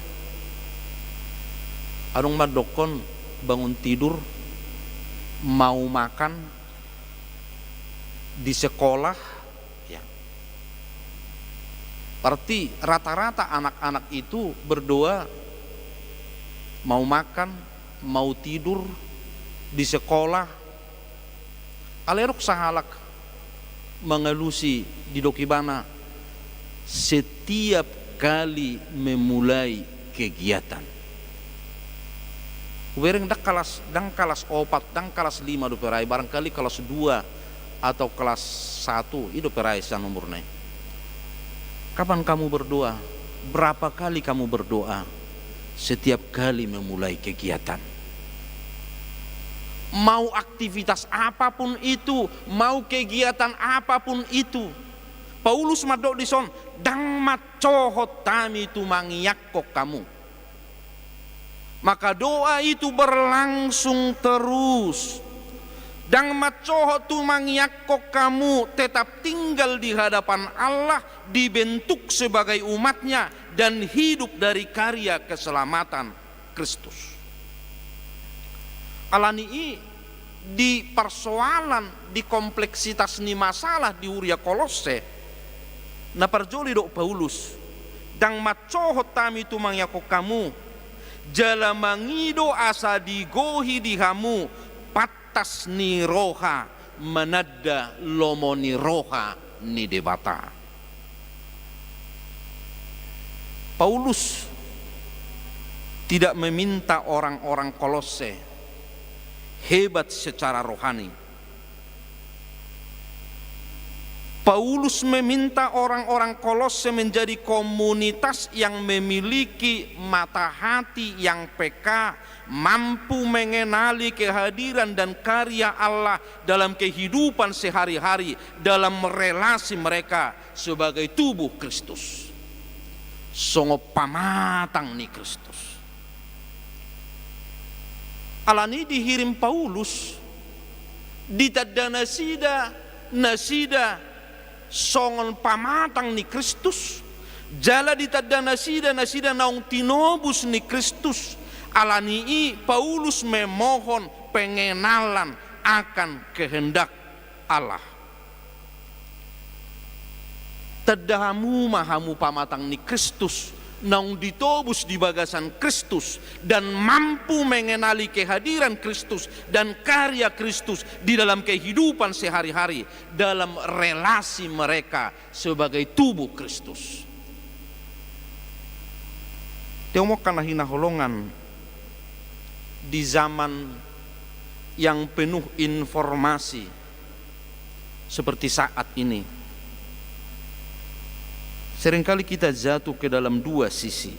Adong mandokkon bangun tidur, mau makan, di sekolah, ya. Berarti rata-rata anak-anak itu berdoa, mau makan, mau tidur, di sekolah. Alai adong sahalak mangalusi, didok ibana, setiap kali memulai kegiatan. Hubereng ndang kalas, ndang kalas opat, ndang kalas lima dope ra i, barangkali kalas dua atau kalas satu, i dope ra i sian umurna i. Kapan kamu berdoa? Berapa kali kamu berdoa? Setiap kali memulai kegiatan. Mau aktivitas apapun itu, mau kegiatan apapun itu, Paulus mandok dison, ndang mancohot hami tumangiangkon hamu. Maka doa itu berlangsung terus. Ndang mancohot tumangiangkon hamu, tetap tinggal di hadapan Allah, dibentuk sebagai umat-Nya, dan hidup dari karya keselamatan Kristus. Alani i, di parsoalan, di kompleksitas ni masalah di huria Kolosse, na parjolo didok Paulus, ndang mancohot hami tumangiangkon hamu, jala mangido asa digohi di hamu pantas ni roha mananda lomo ni roha ni Debata. Paulus tidak meminta orang-orang Kolosse hebat secara rohani. Paulus meminta orang-orang Kolosse menjadi komunitas yang memiliki mata hati yang peka, mampu mengenali kehadiran dan karya Allah dalam kehidupan sehari-hari, dalam relasi mereka sebagai tubuh Kristus. Songon pamatang ni Kristus. Alani i dihirim Paulus, ditanda nasida, nasida songon pamatang ni Kristus, jala ditanda nasida, nasida naung tinobus ni Kristus. Alani i Paulus memohon pengenalan akan kehendak Allah. Tanda hamu ma hamu pamatang ni Kristus, naung ditobus di bagasan Kristus dan mampu mengenali kehadiran Kristus dan karya Kristus di dalam kehidupan sehari-hari, dalam relasi mereka sebagai tubuh Kristus. Di hamu angka na hinaholongan, di zaman yang penuh informasi seperti saat ini, seringkali kita jatuh ke dalam dua sisi.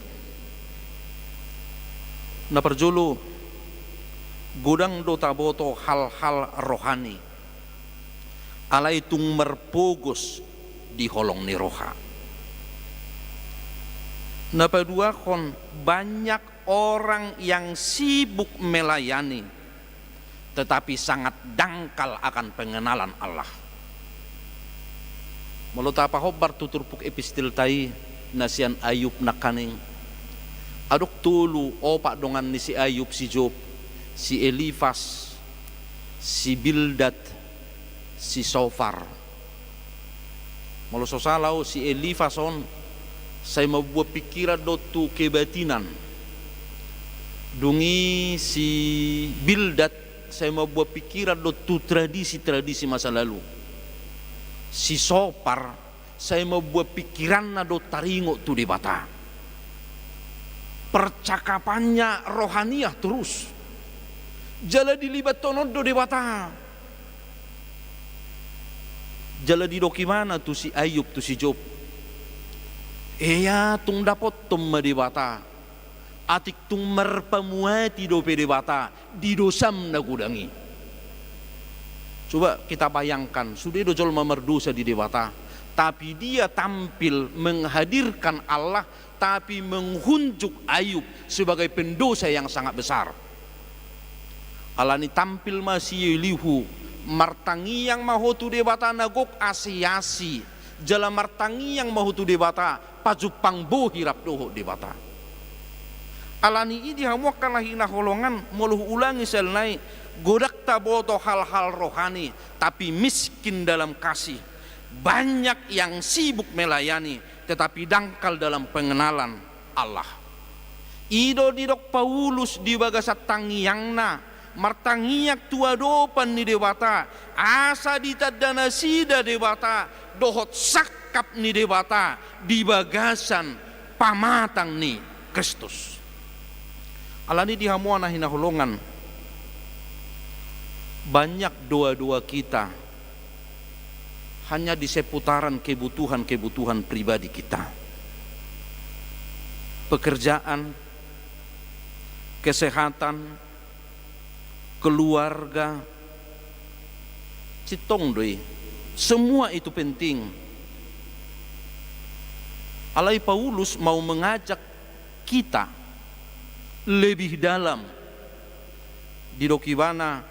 Na parjolo, godang do taboto hal-hal rohani, alai tung marpogos di holong ni roha. Na paduahon, banyak orang yang sibuk melayani, tetapi sangat dangkal akan pengenalan Allah. Molo tapahombar tu turpuk epistelta i, na sian Ayub nangkaning, adong tolu opat dongan ni si Ayub, si Job, si Elifas, si Bildad, si Sofar. Molo so sala au, si Elifas on sai mambuat pingkiran do tu kebatinan. Dung i si Bildad sai mambuat pingkiran do tu tradisi-tradisi masa lalu. Si Sofar sai mambuat pingkiranna do taringot tu Debata. Percakapannya rohaniah terus. Jala dilibathon on do Debata. Jala didok ibana tu si Ayub, tu si Job, ia tung dapothon ma Debata, atik tung marpamuati dope Debata di dosam na godang i. Coba kita bayangkan, sude do jolma mardosa di Debata, tapi dia tampil menghadirkan Allah, tapi menghunjuk Ayub sebagai pendosa yang sangat besar. Alani tampil ma si Elihu, martangiang ma ho tu Debata na gok asi-asi, jala martangiang ma ho tu Debata, pajumpang bohi rap dohot Debata. Alani i di hamu angka na hinaholongan, molo huulangi sian nai, godang taboto hal-hal rohani, tapi miskin dalam kasih. Banyak yang sibuk melayani, tetapi dangkal dalam pengenalan Allah. I do didok Paulus di bagasan tangiangna, martangiang tu adopan ni Debata, asa ditanda nasida Debata, dohot sangkap ni Debata di bagasan pamatang ni Kristus. Alani di hamu angka na hinaholongan, banyak doa-doa kita hanya di seputaran kebutuhan-kebutuhan pribadi kita. Pekerjaan, kesehatan, keluarga, sintong do i. Semua itu penting. Alai Paulus mau mengajak kita lebih dalam. Didok ibana,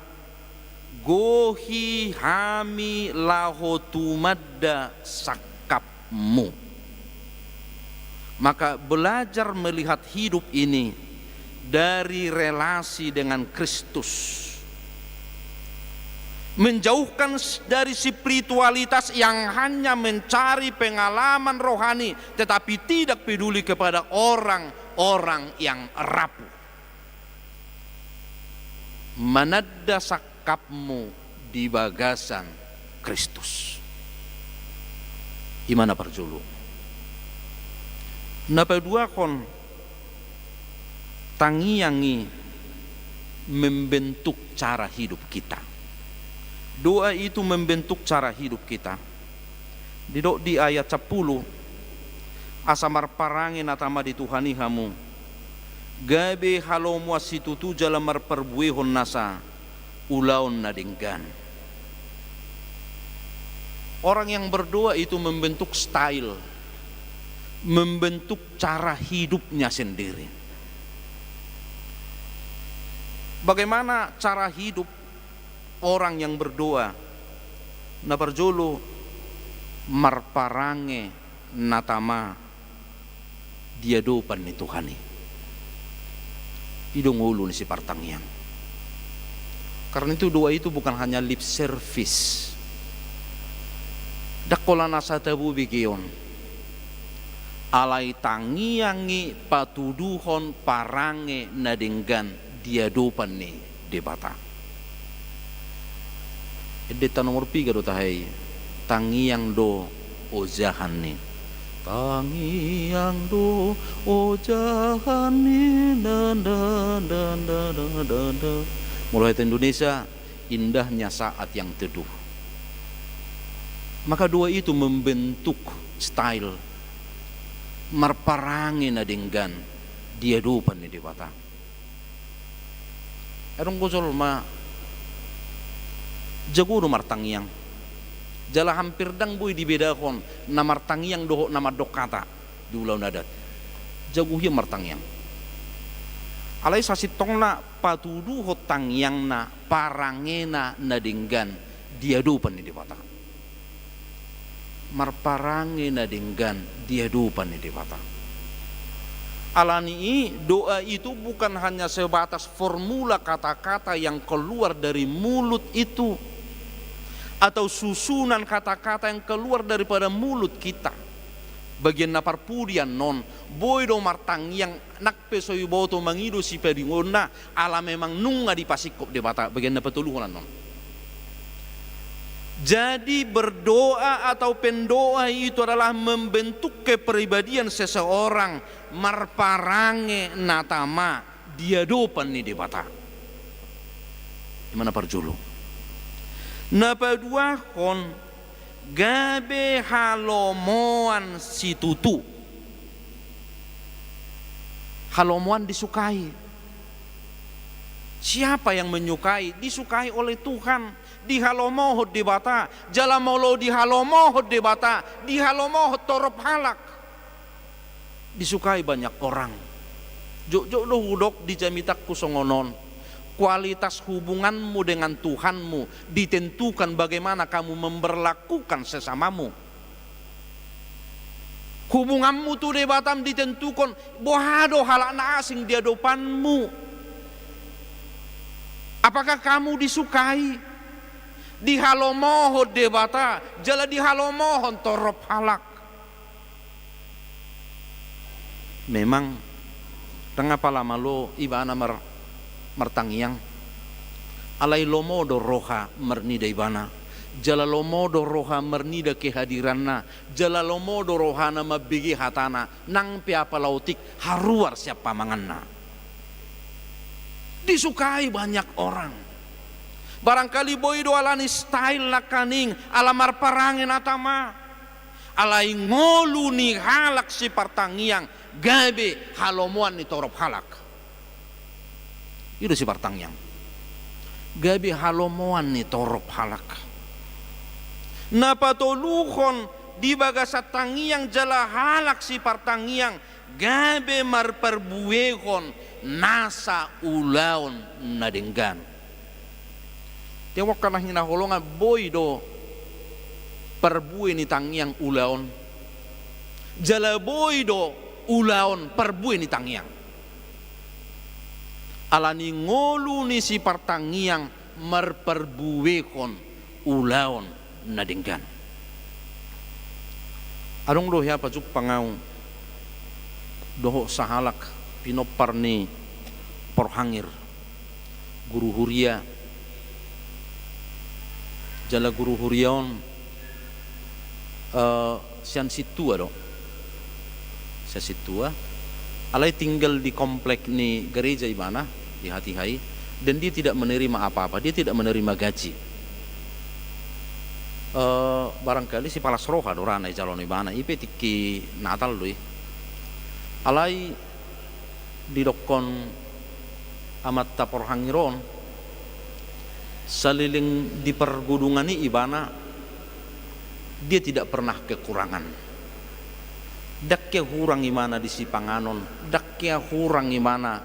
gohi hami laho tumanda sangkapmu. Maka belajar melihat hidup ini dari relasi dengan Kristus. Menjauhkan s-, dari spiritualitas yang hanya mencari pengalaman rohani tetapi tidak peduli kepada orang-orang yang rapuh. Mananda sangkapmu di bagasan Kristus. I ma na parjolo. Na paduahon, tangiang i membentuk cara hidup kita. Doa itu membentuk cara hidup kita. Didok di ayat sampulu, asa marparange na tama di Tuhan i hamu, gabe halomoan situtu jala marparbuehon nasa ulaon na denggan. Orang yang berdoa itu membentuk style, membentuk cara hidupnya sendiri. Bagaimana cara hidup orang yang berdoa? Na parjolo, marparange na tama di adopan ni Tuhan i. I do ngolu ni sipartangiang. Karena itu doa itu bukan hanya lip service. Ndang holan asa tabo begeon. Alai tangiang i patuduhon parange na denggan di adopan ni Debata. Endenta nomor piga do tahe i, tangiang do ojahan ni. Tangiang do ojahan ni, dan, dan, dan, dan, dan, dan, dan. Molo hata Indonesia, indahnya saat yang teduh. Maka doa itu membentuk style marparange na denggan di adopan ni Debata. Adong do jolma jago do martangiang, jala hampir ndang boi dibedahon na martangiang dohot na mandok hata di ulaon adat. Jago hian martangiang. Alai sasintongna patuduhon tangiangna parangena na denggan di adopan ni Debata. Marparange na denggan di adopan ni Debata. Alani i, doa itu bukan hanya sebatas formula kata-kata yang keluar dari mulut itu, atau susunan kata-kata yang keluar daripada mulut kita. Bagian na parpudi annon, boi do martangiang, nang pe so diboto mangido sipaingoanna, ala memang nunga dipasingkop Debata, bagian na patoluhon annon. Jadi, berdoa atau pendoa itu adalah membentuk kepribadian seseorang, marparange na tama di adopan ni Debata. I ma na parjolo. Na paduahon, gabe halomoan situtu. Halomoan disukai. Siapa yang menyukai? Disukai oleh Tuhan. Dihalomohon Debata. Jala molo dihalomohon Debata, dihalomohon torop halak. Disukai banyak orang. Jotjot do hudok di jamitangku songon on. Kualitas hubunganmu dengan Tuhanmu ditentukan bagaimana kamu memperlakukan sesamamu. Hubunganmu tu Debatam ditentukan boha do halak na asing di adopanmu. Apakah kamu disukai? Dihalomohon Debata, jala dihalomohon torop halak. Memang, ndang apala malo ibana mar-, martangiang. Alai lomo do roha marnida ibana. Jala lomo do roha marnida kehadiranna. Jala lomo do rohana mambege hatana. Nang pe apala otik haruar sian pamanganna. Disukai banyak orang. Barangkali boi do alani style nangkaning, ala marparange na tama. Alai ngolu ni halak sipartangiang, gabe halomoan ni torop halak. I do sipartangiang. Gabe halomoan ni torop halak. Na patoluhon di bagasan tangiang jala halak sipartangiang, gabe marparbuehon nasa ulaon na denggan. Tewok hita na hinaholongan, boi do parbue ni tangiang ulaon. Jala boi do ulaon parbue ni tangiang. Alani ngolu ni sipartangiang marparbuehon ulaon na denggan. Adong do hea pajumpang ahu dohot sahalak pinompar ni Porhangir, guru huria, jala guru huria on, eh, sian Sintua do. Sian Sintua. Alai tinggal di komplek ni gereja ibana, di Hatihai, dan dia tidak menerima apa-apa, dia tidak menerima gaji. Eh, barangkali sipalas roha do ra na dijalo ibana, i pe tingki Natal do i. Alai didokkon amanta Porhangir on, saleleng di pargodungan i ibana, dia tidak pernah kekurangan. Ndang hea hurang ibana di sipanganon, ndang hea hurang ibana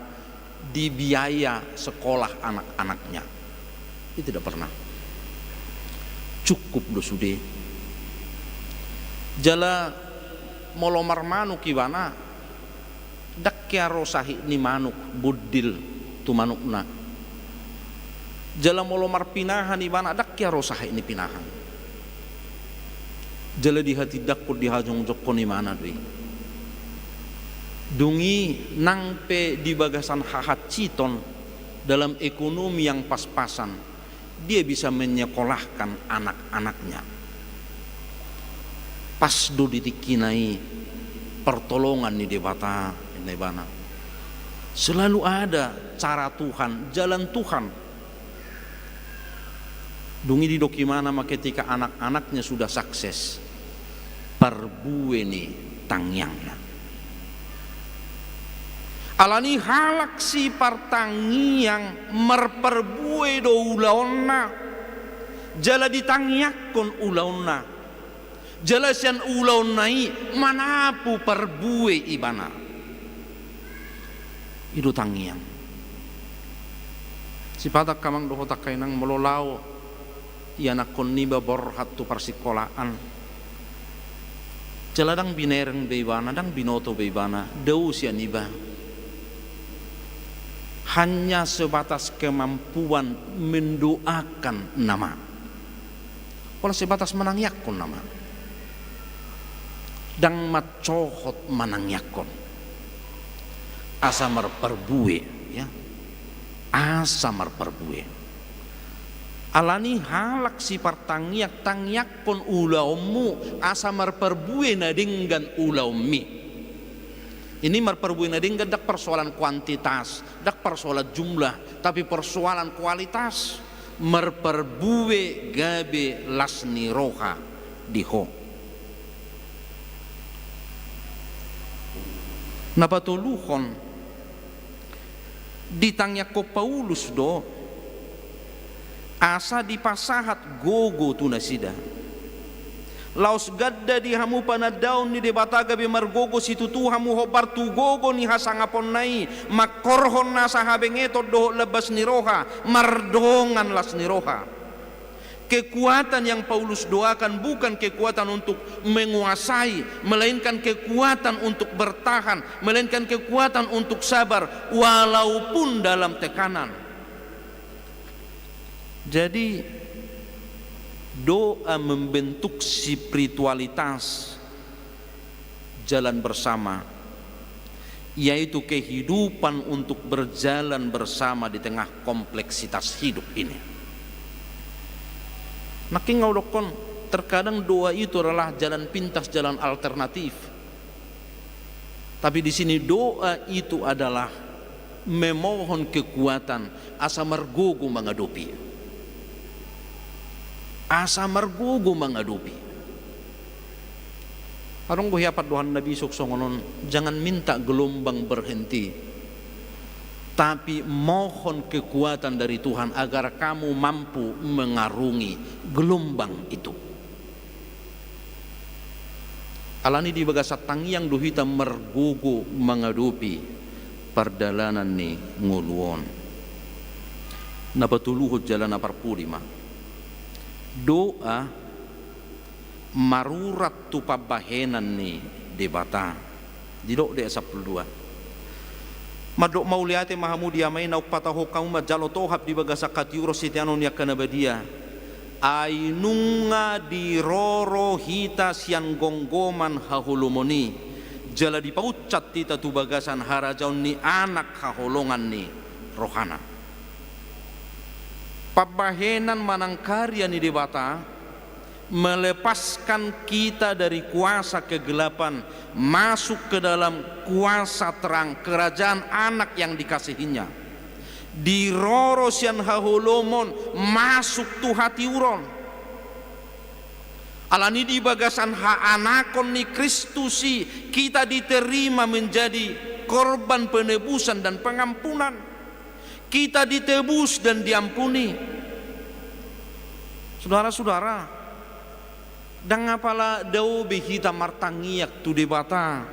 di biaya sekolah anak-anaknya. Dia tidak pernah. Cukup do sude. Jala molo marmanuk ibana, ndang hea ro sahit ni manuk bondil tu manukna. Jala molo marpinahan ibana, ndang hea ro sahit ni pinahan. Jala dihatindangkon, dihajongjongkon ibana do i. Dung i nang pe di bagasan hahansiton dalam ekonomi yang pas-pasan, dia bisa menyekolahkan anak-anaknya. Pas do di tingkina i pertolongan ni Debata, ninna ibana. Selalu ada cara Tuhan, jalan Tuhan. Dung i didok ibana ma ketika anak-anaknya sudah sukses, parbue ni tangiangna. Alani halak sipartangiang marparbue do ulaonna, jala ditangiangkon ulaonna. Jala sian ulaonna i manapu parbue ibana. I do tangiang. Sipatak amang dohot angka inang, molo laho ianakhon niba borhat tu parsikolaan, jala ndang binereng be ibana, ndang binoto be ibana, dao sian iba. Hanya sebatas kemampuan mendoakan nama. Pola sebatas manangiangkon nama. Ndang mansohot manangiangkon. Asa marparbue, ya. Asa marparbue. Alani halak sipartangiang, tangiangkon ulaonmu, asa marparbue na denggan ulaonmi. Ini marparbue na denggan, ndang persoalan kuantitas, ndang persoalan jumlah, tapi persoalan kualitas. Marparbue gabe las ni roha di ho. Na patoluhon, ditangiangkon Paulus do asa dipasahat gogo tu nasida. Laos ganda di hamu panandaon ni Debata, gabe margogo situtu hamu hombar tu gogo ni hasangaponna i, mangkorhon nasa habengeton dohot lambas ni roha, mardongan las ni roha. Kekuatan yang Paulus doakan bukan kekuatan untuk menguasai, melainkan kekuatan untuk bertahan, melainkan kekuatan untuk sabar walaupun dalam tekanan. Jadi, doa membentuk spiritualitas jalan bersama, yaitu kehidupan untuk berjalan bersama di tengah kompleksitas hidup ini. Nangkin nga hudokkon, terkadang doa itu adalah jalan pintas, jalan alternatif. Tapi di sini doa itu adalah memohon kekuatan asa margogo mangadopi. Asa margogo mangadopi. Adong do hea pandohan na bisuk songon on, jangan minta gelombang berhenti, tapi mohon kekuatan dari Tuhan agar kamu mampu mengarungi gelombang itu. Alani di bagasan tangiang do hita margogo mangadopi pardalanan ni ngolu on. Na patoluhon jala na parpudi ma, doa marurat tu pambahenan ni Debata. Didok di ayat sampulu dua. Mandok mauliate ma hamu di Ama i, naung patahon hamu manjalo tohap di bagasan hatiuron siteanon ni angka na badia. Ai nunga diroro hita sian gomgoman haholomon i, jala dipaunsat hita tu bagasan harajaon ni Anak haholongan ni rohana. Pambahenan manang karya ni Debata melepaskan kita dari kuasa kegelapan, masuk ke dalam kuasa terang, kerajaan Anak yang dikasihinya. Diroro sian haholomon, masuk tu hatiuron. Alani di bagasan haanakon ni Kristus i, kita diterima menjadi korban penebusan dan pengampunan. Kita ditebus dan diampuni. Sudara-sudara, ndang apala dao be hita martangiang tu Debata.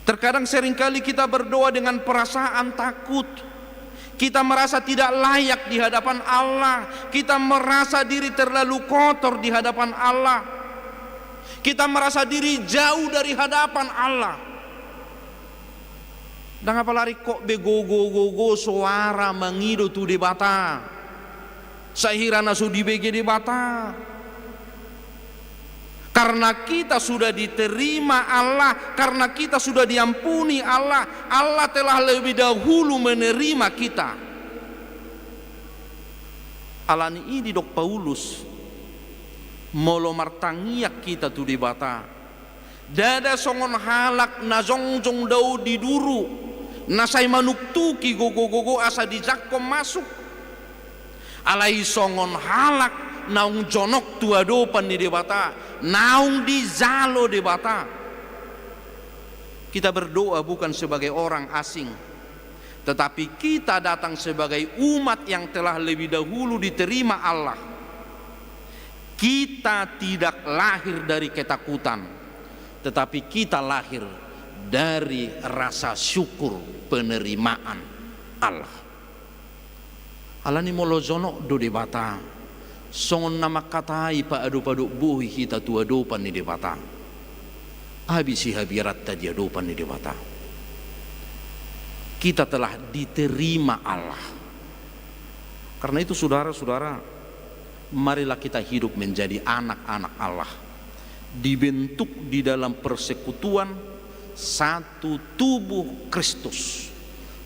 Terkadang seringkali kita berdoa dengan perasaan takut. Kita merasa tidak layak di hadapan Allah. Kita merasa diri terlalu kotor di hadapan Allah. Kita merasa diri jauh dari hadapan Allah. Ndang apala ringkot be gogo-gogo soara mangido tu Debata, sai hira na so dibege Debata. Karena kita sudah diterima Allah, karena kita sudah diampuni Allah, Allah telah lebih dahulu menerima kita. Alani i didok Paulus, molo martangiang hita tu Debata, ndada songon halak na jongjong dao di duru, na sai manuktuki gogo-gogo asa dijangkon masuk. Alai songon halak naung jonok tu adopan ni Debata, naung dijalo Debata. Kita berdoa bukan sebagai orang asing, tetapi kita datang sebagai umat yang telah lebih dahulu diterima Allah. Kita tidak lahir dari ketakutan, tetapi kita lahir dari rasa syukur penerimaan Allah. Alani molo jonok do Debata, songon na mangkatai paadop-adop bohi hita tu adopan ni Debata. Abis i habiranta di adopan ni Debata. Kita telah diterima Allah. Karena itu, saudara-saudara, marilah kita hidup menjadi anak-anak Allah, dibentuk di dalam persekutuan satu tubuh Kristus.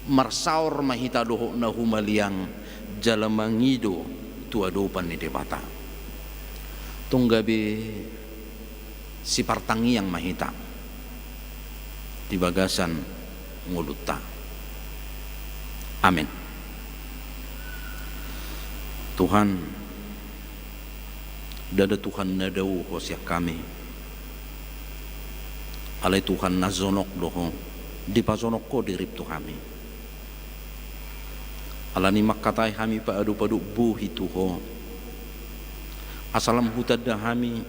Marsaor ma hita dohot na humaliang jala mangido tu adopan ni Debata. Tong gabe sipartangiang ma hita di bagasan ngolunta. Amen. Tuhan, ndada Tuhan na dao Ho sian hami. Alai Tuhan na jonok do Ho, dipajonok Ho dirim tu hami. Alani mangkatai hami paadop-adop bohi tu Ho, asa lam hutanda hami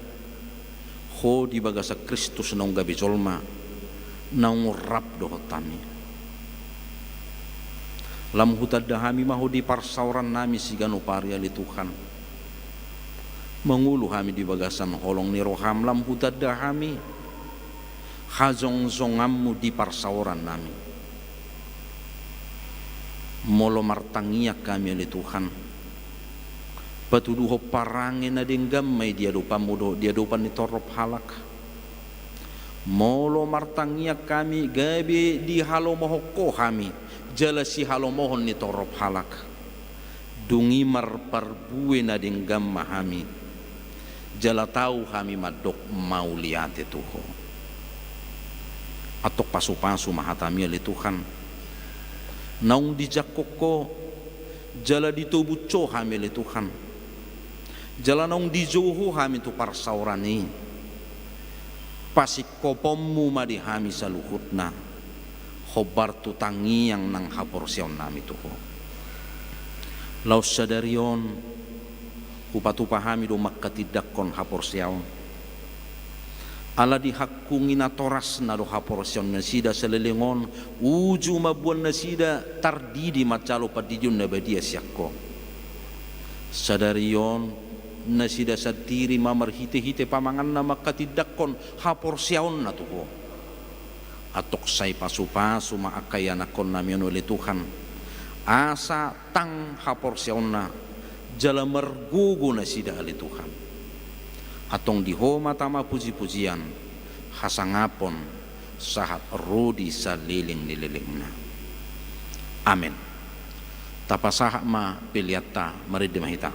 Ho di bagasan Kristus naung gabe jolma, naung rap dohot hami. Lam hutanda hami ma Ho di parsaoran nami siganup ari ale Tuhan. Mangolu hami di bagasan holong ni roham, lam hutanda hami hajongjonganmu di parsaoran nami. Molo martangiang hami ale Tuhan, patuduhon parange na denggan ma i di adopanmu dohot di adopan ni torop halak. Molo martangiang hami gabe dihalomohon Ho hami jala sihalomohon ni torop halak. Dung i marparbue na denggan ma hami, jala tau hami mandok mauliate tu Ho. Antong pasupasu ma hatami ale Tuhan, naung dijangkon Ho jala ditobus Ho hami ale Tuhan, jala naung dijou Ho hami tu parsaoran i. Pasingkoponmu ma di hami saluhutna, hombar tu tangiang nang haporseaon nami tu Ho. Laos sadari on hupatupa hami do mangkatindangkon haporseaon. Ala dihangkungi natorasna do haporseaon nasida saleleng on, uju mamboan nasida tardidi manjalo pandidion na badia sian Ho. Sadari on nasida sandiri ma marhitehite pamanganna mangkatindangkon haporseaonna tu Ho. Antong sai pasupasu ma angka ianakhon nami on ale Tuhan, asa tang haporseaonna jala margogo nasida ale Tuhan. Antong di Ho ma tama pujipujian, hasangapon, sahat ro di saleleng ni lelengna. Amen. Tapasahat ma peleanta, marende ma hita.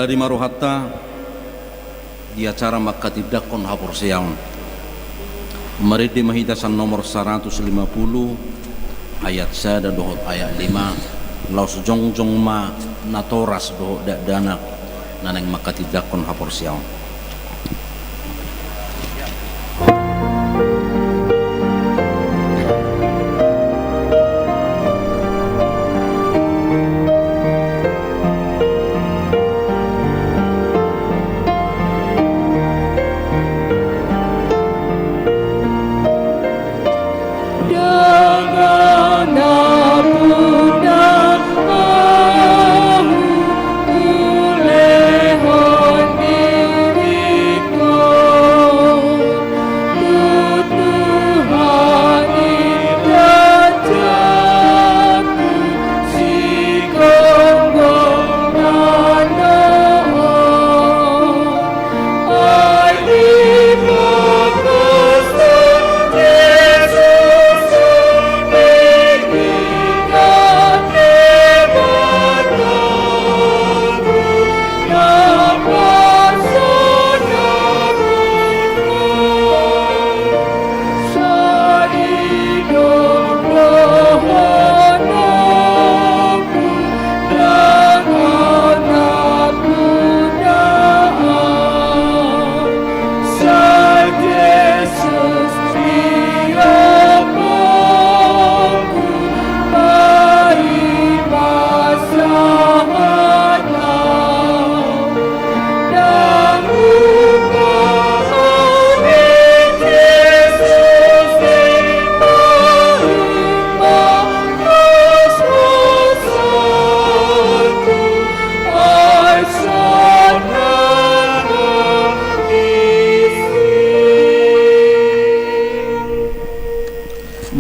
Jadi ma rohanta di acara manghatindanghon haporseaon. Marende ma hita sian nomor saratus lima pulu, ayat sada dohot ayat lima. Laos jongjong ma natoras dohot dakdanak na naeng manghatindanghon haporseaon.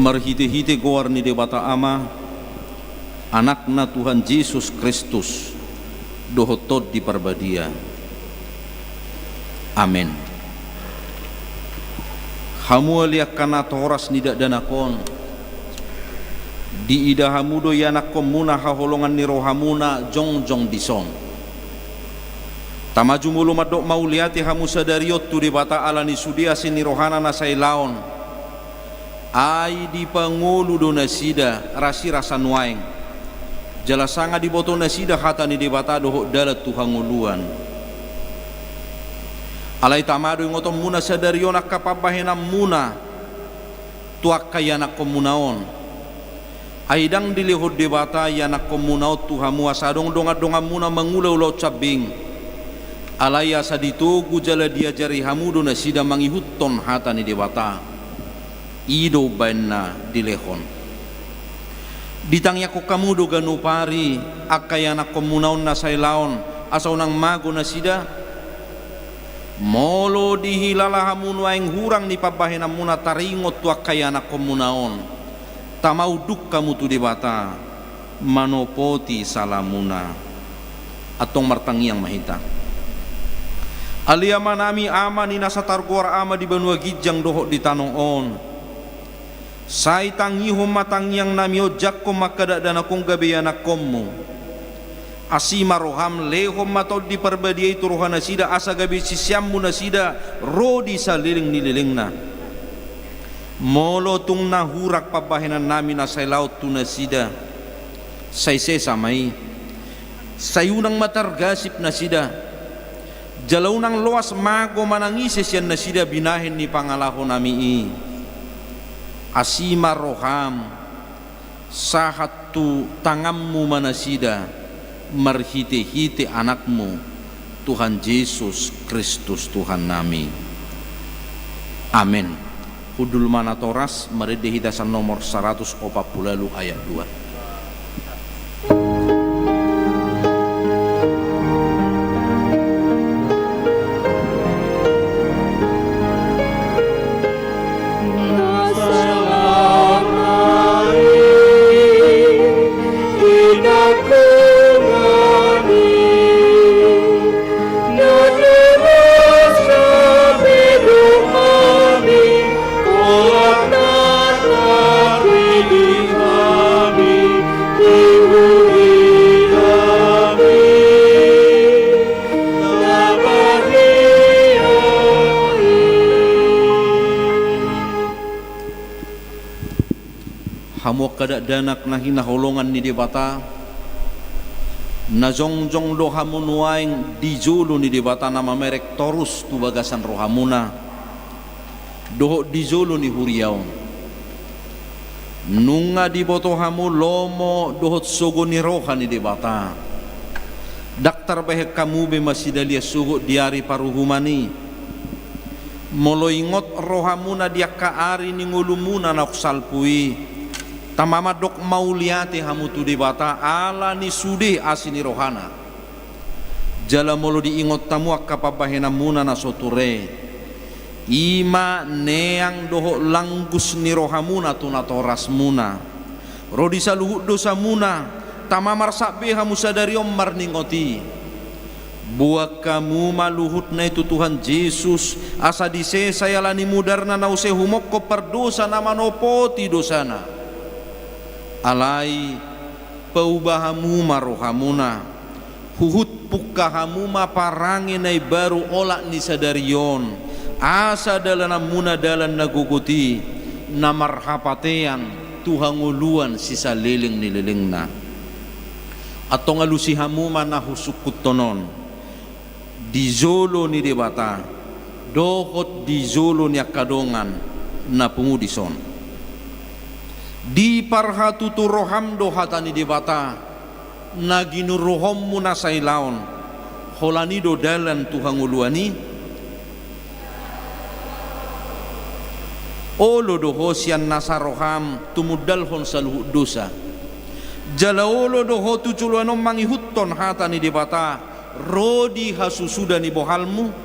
Marhitehite goar ni Debata Ama, Anakna Tuhan Jesus Kristus, dohot Tondi Parbadia. Amen. Hamu ale angka natoras ni dakdanak on, diida hamu do ianakhonmuna haholongan ni rohamuna jongjong dison. Tama jumolo mandok mauliate hamu sadari on tu Debata ala ni sude asi ni rohana na sailaon. Ai dipangolu do nasida rasirasa nuaeng, jala sanga diboto nasida hata ni Debata dohot dalan tu hangoluan. Alai tama do ingotonmuna sadari on angka pambahenanmuna tu angka ianakhonmuna on. Ai ndang dilehon Debata ianakhonmuna on tu hamu asa adong dongan-donganmuna mangula ulaon sambing. Alai asa ditogu jala diajari hamu do nasida mangihuthon hata ni Debata. I do umbahen na dilehon. Ditangiangkon hamu do ganup ari angka ianakhonmuna on na sailaon, asa unang mago nasida? Molo dihilala hamu nuaeng hurang ni pambahenanmuna taringot tu angka ianakhonmuna on, tama unduk hamu tu Debata manopoti salamuna. Antong martangiang ma hita. Ale Amanami, Ama ni nasa targoar Ama di banua ginjang dohot di tano on. Sai tangihon ma tangiangnami on, jangkon ma angka dakdanak on gabe ianakhonmu. Asi ma roham, lehon ma Tondi Parbadia i tu rohanasida asa gabe siseanmu nasida ro di saleleng ni lelengna. Molo tung na hurang pambahenannami na sailaon tu nasida, sai sesa ma i. Sai unang ma targasip nasida, jala unang loas mago manang ise sian nasida binahen ni pangalahonami i. Asi ma roham, sahat tu tanganmu ma nasida, marhitehite Anakmu, Tuhan Jesus Kristus Tuhannami. Amen. Hundul ma natoras, marende hita sian nomor saratus opat pulu ualu ayat dua. Hamu angka dakdanak na hinaholongan ni Debata, na jongjong do hamu nuaeng di jolo ni Debata na mamereng torus tu bagasan rohamuna, dohot di jolo ni huria on. Nunga diboto hamu lomo dohot sogo ni roha ni Debata. Ndang tarbahen hamu be masida liat sogot di ari paruhuman i. Molo ingot rohamuna di angka ari ni ngolumuna naung salpu i, tama mandok mauliate hamu tu Debata ala ni sude asi ni rohana. Jala molo diingot hamu angka pambahenanmuna na so ture, i ma neang dohot langgus ni rohamuna tu natorasmuna. Ro di saluhut dosamuna, tama marsak be hamu sadari on marningot i. Boan hamu ma luhutna i tu Tuhan Jesus, asa disesa i ala ni mudarna na use humongkop pardosa na manopoti dosana. Alai, pauba hamu ma rohamuna, huhut pungka hamu ma parange na imbaru olat ni sadari on, asa dalananmuna dalan na gogot i, na marhapatean tu hangoluan sisaleleng ni lelengna. Antong alusi hamu ma na husungkunhon on, di jolo ni Debata, dohot di jolo ni angka dongan na pungu dison. Diparhatutu roham do hata ni Debata, na ginuruhonmu na sailaon, holan i do dalan tu hangoluan i. Olo do ho sian nasa roham tumundalhon saluhut dosa. Jala olo do ho tu joloan on mangihuthon hata ni Debata, ro di hasusuda ni bohalmu.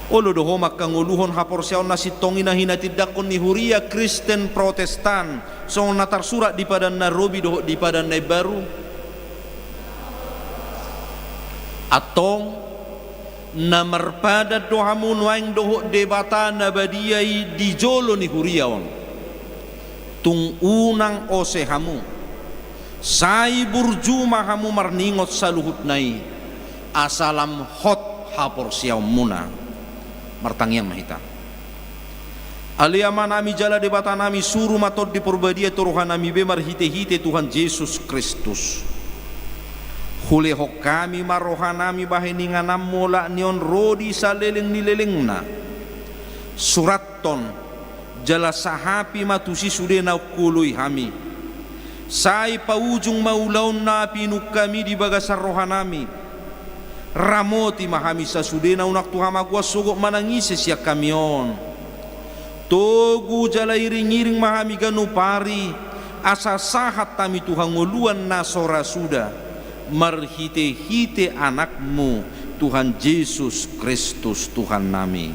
Olo do ho mangkangoluhon haporseaon na sintong i na hinatindangkon ni huria Kristen Protestan, songon na tarsurat di Padan na Robi dohot di Padan na Imbaru. Antong, na marpadan do hamu nuaeng dohot Debata na badia i di jolo ni huria on. Tung unang ose hamu. Sai burju ma hamu marningot saluhutna i, asa lam hot haporseaonmuna. Martangiang ma hita. Ale Amanami jala Debatanami, suru ma Tondi Porbadia tu rohanami be marhitehite Tuhan Jesus Kristus. Hulehon hami ma rohanami bahen ingananmu olat ni on ro di saleleng ni lelengna. Surathon jala sahapi ma tusi sude naung huoloi hami. Sai paujung ma ulaon na pinungka hami di bagasan rohanami. Ramoti ma hami sasudena unang tu hamagoan sogot manang ise sian hami on. Togu jala iring-iring ma hami ganup ari, asa sahat hami tu hangoluan na so ra suda, marhite-hite Anakmu, Tuhan Jesus Kristus Tuhannami.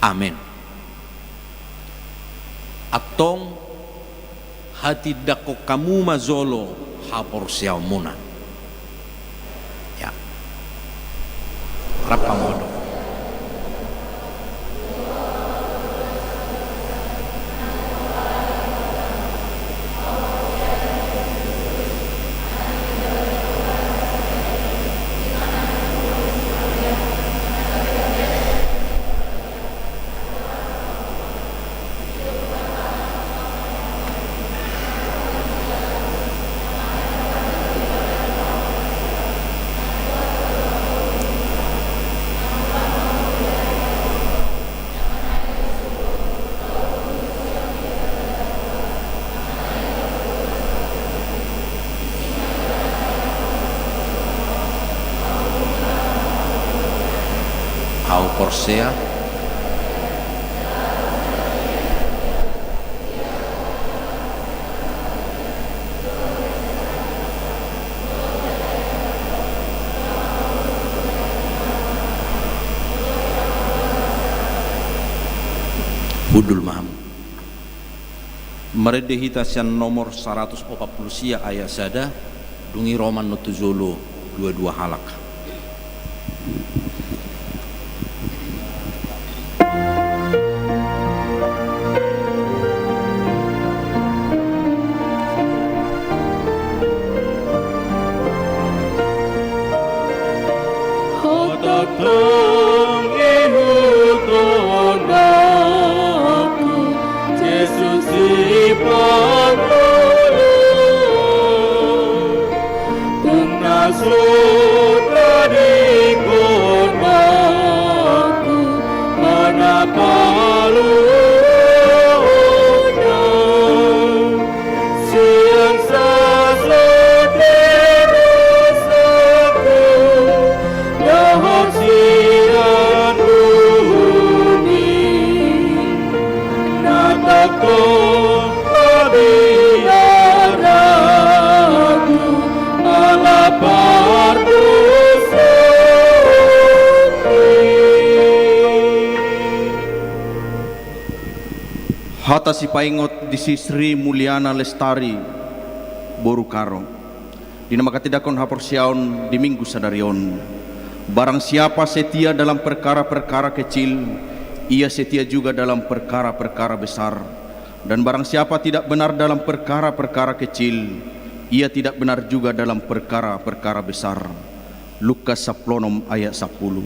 Amen. Antong, hatindangkon hamu ma jolo haporseaonmuna. Ya. Rap hamu do. Ahu porsea. Hundul ma hamu. Marende hita sian nomor saratus opat pulu sia ayat sada, dung i ro ma annon tu jolo dua-dua halak. Hotang tong ihuthon aku, Paluhutna sian sasat ni dosaku, dohot sian uhum i na tongtong mabiar aku, ala pardosaonki. Hata sipaingot di si Sri Mulyana Lestari, boru Karo, di na manghatindanghon haporseaon di Minggu sadari on: Barang siapa setia dalam perkara-perkara kecil, ia setia juga dalam perkara-perkara besar. Dan barang siapa tidak benar dalam perkara-perkara kecil, ia tidak benar juga dalam perkara-perkara besar. Lukas sampulu onom ayat sampulu.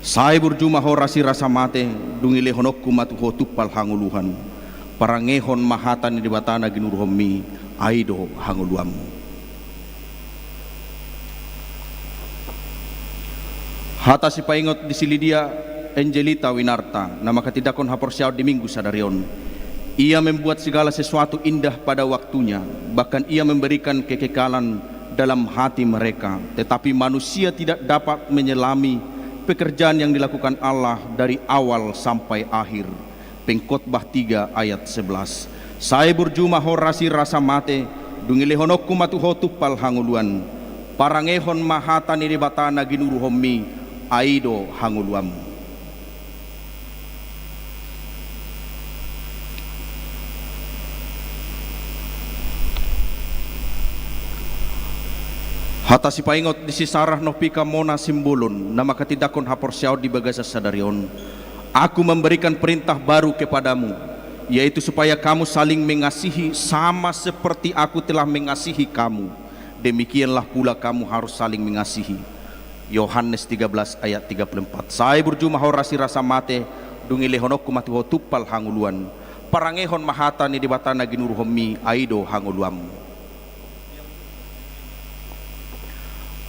Sai burju ma ho rasi rasa mate, dung ilehononku ma tu ho tumpal hangoluan. Parangehon ma hata ni Debata na ginuruhonmi, ai do hangoluanmu. Hata sipaingot di si Lidia Angelita Winarta, na manghatindanghon haporseaon di Minggu sadari on: Ia membuat segala sesuatu indah pada waktunya, bahkan Ia memberikan kekekalan dalam hati mereka. Tetapi manusia tidak dapat menyelami pekerjaan yang dilakukan Allah dari awal sampai akhir. Pengkhotbah tiga ayat sebelas. Sai burju ma ho rasi rasa mate, dung ilehononku ma tu ho tumpal hangoluan. Parangehon ma hata ni Debata na ginuruhonmi, ai do hangoluanmu. Hata sipaingot di si Sarah Novika Mona Simbolon, na manghatindanghon haporseaon di bagasan sadari on: Aku memberikan perintah baru kepadamu, yaitu supaya kamu saling mengasihi sama seperti Aku telah mengasihi kamu. Demikianlah pula kamu harus saling mengasihi. Yohanes tiga belas ayat tiga puluh empat. Sai burju ma ho rasi rasa mate, dung ilehononku ma tu ho tumpal hangoluan. Parangehon ma hata ni Debata na ginuruhonmi, ai do hangoluanmu.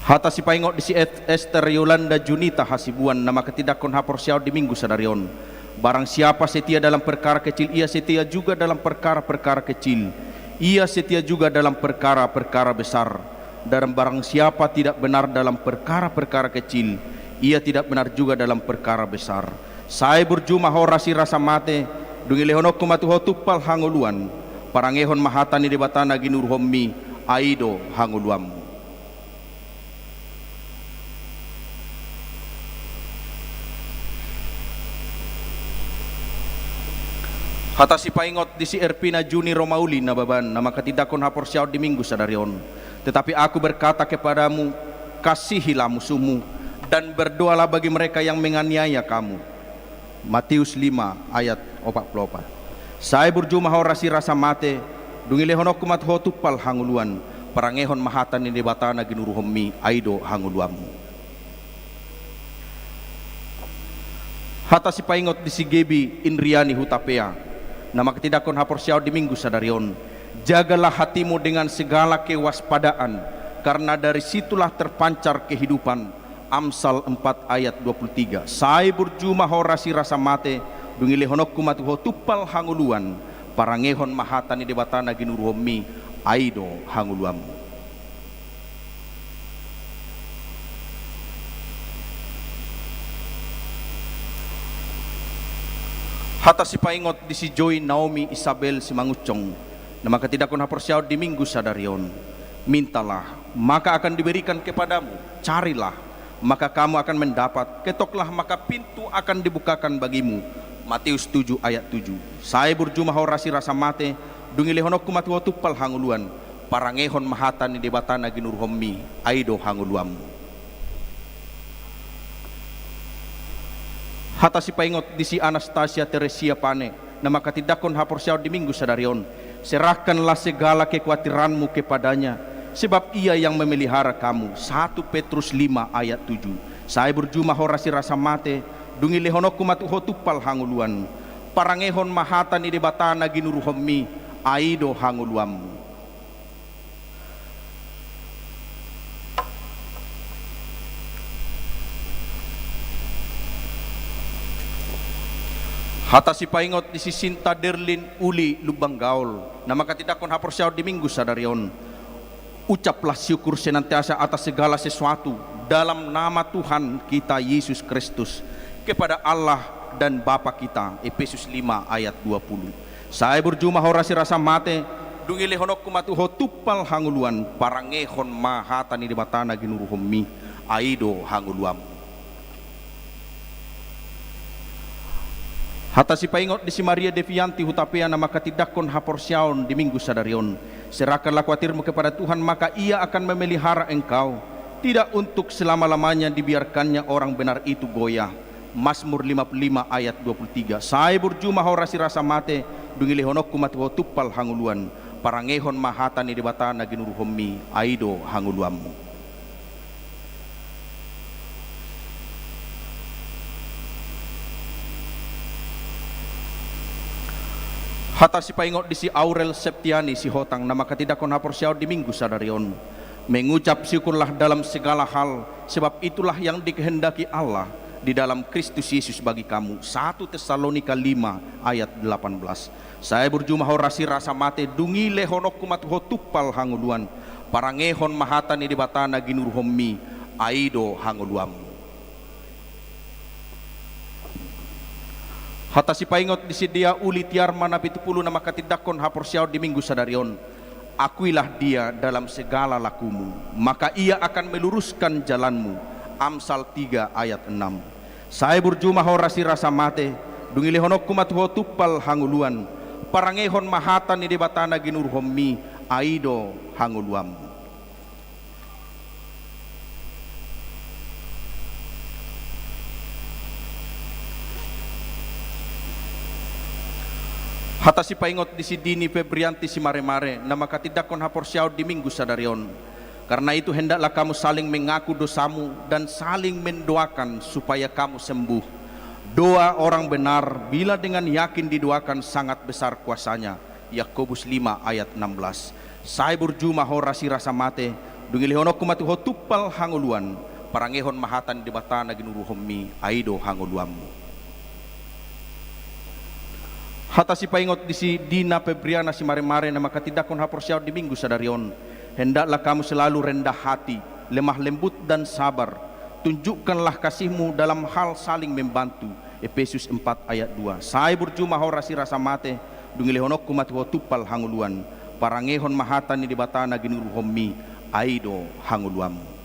Hata sipaingot di si Et-, Ester Yolanda Junita Hasibuan, na manghatindanghon haporseaon di Minggu sadari on: Barang siapa setia dalam perkara kecil, ia setia juga dalam perkara-perkara kecil. Ia setia juga dalam perkara-perkara besar. Dan barang siapa tidak benar dalam perkara-perkara kecil, ia tidak benar juga dalam perkara besar. Sai burju ma ho rasi rasa mate, dung ilehononku ma tu ho tumpal hangoluan. Parangehon ma hata ni Debata na ginuruhonmi, ai do hangoluanmu. Hata sipaingot di si Erpina Juni Romauli Nababan, na manghatindanghon haporseaon di Minggu sadari on: Tetapi Aku berkata kepadamu, kasihilah musuhmu, dan berdoalah bagi mereka yang menganiaya kamu. Matius lima ayat opat pulu opat. Sai burju ma ho rasi rasa mate, dung ilehononku ma tu ho tumpal hangoluan. Parangehon ma hata ni Debata na ginuruhonmi, ai do hangoluanmu. Hata sipaingot di si Gebi Indriani Hutapea, na manghatindanghon haporseaon di Minggu sadari on: Jagalah hatimu dengan segala kewaspadaan, karena dari situlah terpancar kehidupan. Amsal empat ayat dua puluh tiga. Sai burju ma ho rasi rasa mate, dung ilehononku ma tu ho tumpal hangoluan. Parangehon ma hata ni Debata na ginuruhonmi, ai do hangoluanmu. Hata sipaingot di si Joy Naomi Isabel Simangunsong, na manghatindanghon haporseaon di Minggu sadari on: Mintalah, maka akan diberikan kepadamu. Carilah, maka kamu akan mendapat. Ketoklah, maka pintu akan dibukakan bagimu. Matius tujuh ayat tujuh. Sai burju ma ho rasi rasa mate, dung ilehononku ma tu ho tumpal hangoluan. Parangehon ma hata ni Debata na ginuruhonmi, ai do hangoluanmu. Hata sipaingot di si Anastasia Teresia Pane, na manghatindanghon haporseaon di Minggu sadari on: Serahkanlah segala kekhawatiranmu kepada-Nya, sebab Ia yang memelihara kamu. Satu Petrus lima ayat tujuh. Sai burju ma ho rasi rasa mate, dung ilehononku ma tu ho tumpal hangoluan. Parangehon ma hata ni Debata na ginuruhonmi, ai do hangoluanmu. Hata sipaingot di si Sinta Derlin Uli Lumban Gaol, na manghatindanghon haporseaon di Minggu sadari on. Ucaplah syukur senantiasa atas segala sesuatu dalam nama Tuhan kita Yesus Kristus kepada Allah dan Bapa kita. Efesus lima ayat dua puluh. Sai burju ma ho rasi rasa mate, dung i lehononku ma tu ho tumpal hangoluan, parangehon ma hata ni Debata na ginuruhonmi, ai do hangoluanmu. Hata sipaingot di si Maria Devianti Hutapea na manghatindanghon haporseaon di Minggu sadari on. Serahkanlah khawatirmu kepada Tuhan, maka Ia akan memelihara engkau, tidak untuk selama-lamanya dibiarkan-Nya orang benar itu goyah. Mazmur lima puluh lima ayat dua puluh tiga. Sai burju ma ho rasi rasa mate, dung i lehononku ma tu ho tumpal hangoluan, parangehon ma hata ni Debata na ginuruhonmi, ai do hangoluanmu. Hata sipaingot di si Aurel Septiani Sihotang na manghatindanghon haporseaon di Minggu sadari on. Mengucap syukurlah dalam segala hal, sebab itulah yang dikehendaki Allah di dalam Kristus Yesus bagi kamu. Satu Tesalonika lima ayat delapan belas. Sai burju ma ho rasi rasa mate, dung i lehononku ma tu ho tumpal hangoluan, parangehon ma hata ni Debata na ginuruhonmi, ai do hangoluanmu. Hata sipaingot di si Dea Uli Tiarma na pitu pulu na manghatindanghon haporseaon di Minggu sadari on. Akuilah Dia dalam segala lakumu, maka Ia akan meluruskan jalanmu. Amsal tiga ayat enam. Sai burju ma ho rasi rasa mate, dung i lehononku ma tu ho tumpal hangoluan, parangehon ma hata ni Debata na ginuruhonmi, ai do hangoluanmu. Hata sipaingot di si Dini Febrianti Simaremare na manghatindanghon haporseaon di Minggu sadari on. Karena itu, hendaklah kamu saling mengaku dosamu dan saling mendoakan supaya kamu sembuh. Doa orang benar bila dengan yakin didoakan sangat besar kuasanya. Yakobus lima ayat enam belas. Sai burju ma ho rasi rasa mate, dung i lehononku ma tu ho tumpal hangoluan, parangehon ma hata ni Debata na ginuruhonmi, ai do hangoluanmu. Hata sipaingot di si Dina Febriana Simaremare na manghatindanghon haporseaon di Minggu sadari on. Hendaklah kamu selalu rendah hati, lemah lembut dan sabar. Tunjukkanlah kasihmu dalam hal saling membantu. Efesus empat ayat dua. Sai burju ma ho rasi rasa mate, dung i lehononku ma tu ho tumpal hangoluan, parangehon ma hata ni Debata na ginuruhonmi, ai do hangoluanmu.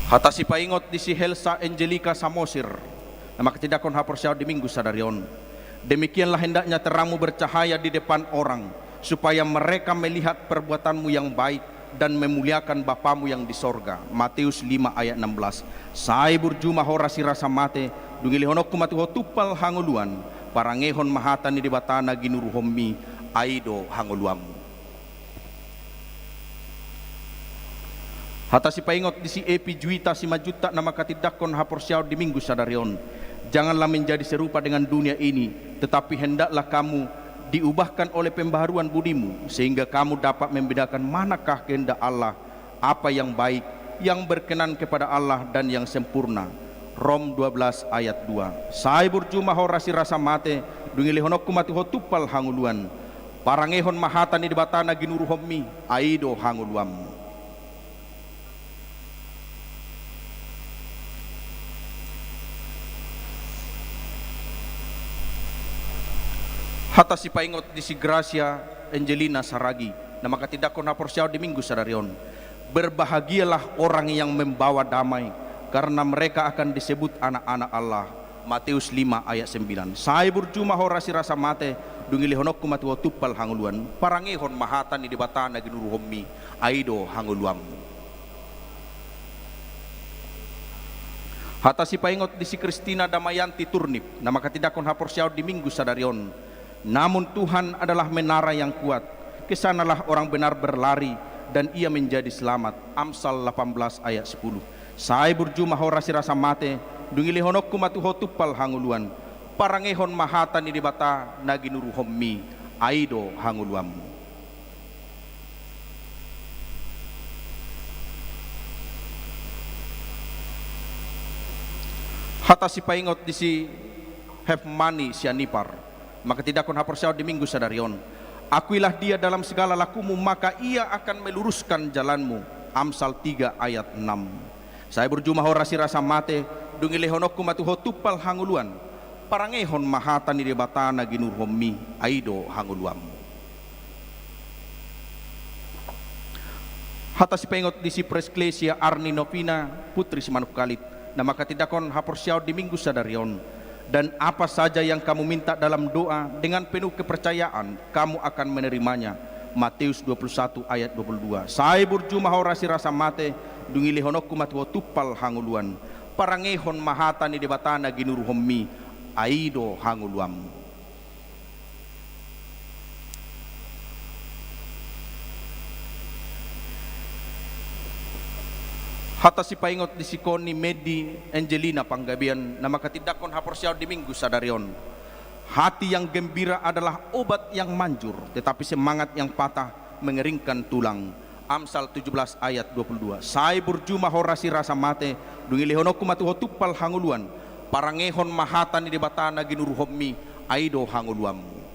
Hata sipaingot di si Helsa Angelika Samosir na manghatindanghon haporseaon di Minggu sadari on. Demikianlah hendaknya terangmu bercahaya di depan orang, supaya mereka melihat perbuatanmu yang baik dan memuliakan Bapamu yang di sorga. Matius lima ayat enam belas. Sai burju ma ho rasi rasa mate, dung i lehononku ma tu ho tumpal hangoluan, parangehon ma hata ni Debata na ginuruhonmi, ai do hangoluanmu. Hata sipaingot di si Epi Juita Simanjuntak na manghatindanghon haporseaon di Minggu sadari on. Janganlah menjadi serupa dengan dunia ini, tetapi hendaklah kamu diubahkan oleh pembaharuan budimu, sehingga kamu dapat membedakan manakah kehendak Allah, apa yang baik, yang berkenan kepada Allah, dan yang sempurna. Rom dua belas ayat dua. Sai burju ma ho rasi rasa mate, dung i lehononku ma tu ho tumpal hangoluan, parangehon ma hata ni Debata na ginuruhonmi, ai do hangoluanmu. Hata sipaingot di si Gracia Angelina Saragi na manghatindanghon haporseaon di Minggu sadari on. Berbahagialah orang yang membawa damai, karena mereka akan disebut anak-anak Allah. Matius lima ayat sembilan. Sai burju ma ho rasi rasa mate, dung i lehononku ma tu ho tumpal hangoluan, parangehon ma hata ni Debata na ginuruhonmi, ai do hangoluanmu. Hata sipaingot di si Kristina Damayanti Turnip na manghatindanghon haporseaon di Minggu sadari on. Namun Tuhan adalah menara yang kuat. Ke sanalah orang benar berlari, dan ia menjadi selamat. Amsal delapan belas ayat sepuluh. Sai burju ma ho rasi rasa mate, dung i lehononku ma tu ho tumpal hangoluan, parangehon ma hata ni Debata na ginuruhonmi, ai do hangoluanmu. Hata sipaingot disi Hepmani sian Ipar, manghatindanghon haporseaon di Minggu sadari on. Akuilah Dia dalam segala lakumu, maka Ia akan meluruskan jalanmu. Amsal tiga ayat enam. Sai burju ma ho rasirasa mate, dung dilehononku ma tu ho tumpal hangoluan. Parangehon ma hata ni Debata na ginuruhonmi, ai do hangoluanmu. Hata sipaingot disi Praeseklesia Arni Novina, putri Simanungkalit, na manghatindanghon haporseaon di Minggu sadari on. Dan apa saja yang kamu minta dalam doa, dengan penuh kepercayaan, kamu akan menerimanya. Matius dua puluh satu ayat dua puluh dua. Sai burju ma ho rasirasa mate, dung dilehononku ma tu ho tumpal hangoluan. Parangehon ma hata ni Debata na ginuruhonmi, ai do hangoluanmu. Hata sipaingot disi Koni, Medi, Angelina Panggabean, na manghatindanghon haporseaon di Minggu sadari on. Hati yang gembira adalah obat yang manjur, tetapi semangat yang patah mengeringkan tulang. Amsal tujuh belas ayat dua puluh dua. Sai burju ma ho rasirasa mate, dung dilehononku ma tu ho tumpal hangoluan. Parangehon ma hata ni Debata na ginuruhonmi, ai do hangoluanmu.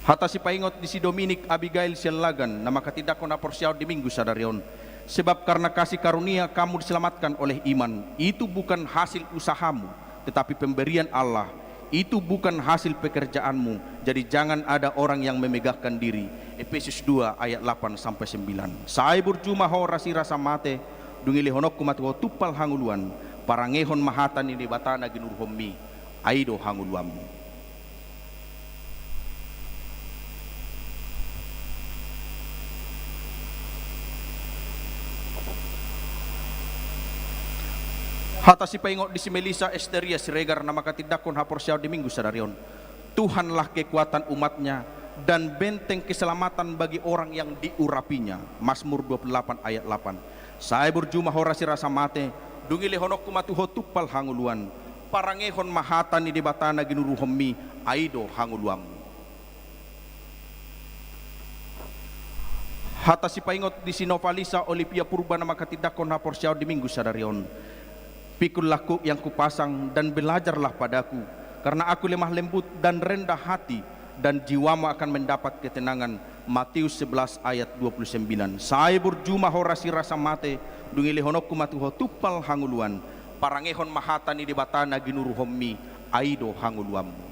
Hata sipaingot disi Dominik Abigail sian Lagan, na manghatindanghon haporseaon di Minggu sadari on. Sebab karena kasih karunia kamu diselamatkan oleh iman. Itu bukan hasil usahamu, tetapi pemberian Allah. Itu bukan hasil pekerjaanmu, jadi jangan ada orang yang memegahkan diri. Efesus dua ayat delapan sampai sembilan. Sai burju ma ho rasirasa mate, dung dilehononku ma tu ho tumpal hangoluan. Parangehon ma hata ni Debata na ginuruhonmi, ai do hangoluanmu. Hata sipaingot disi Melisa Esteria Siregar, na manghatindanghon haporseaon di Minggu sadari on. Tuhanlah kekuatan umat-Nya dan benteng keselamatan bagi orang yang diurapi-Nya. Mazmur dua puluh delapan ayat delapan. Sai burju ma ho rasirasa mate, dung dilehononku ma tu ho tumpal hangoluan. Parangehon ma hata ni Debata na ginuruhonmi, ai do hangoluanmu. Hata sipaingot disi Novalisa Olivia Purba, na manghatindanghon haporseaon di Minggu sadari on. Pikullah kuk yang kupasang dan belajarlah padaku, karena aku lemah lembut dan rendah hati, dan jiwamu akan mendapat ketenangan. Matius sebelas ayat dua puluh sembilan. Sai burju ma ho rasirasa mate, dung dilehononku ma tu ho tumpal hangoluan. Parangehon ma hata ni Debata na ginuruhonmi, ai do hangoluanmu.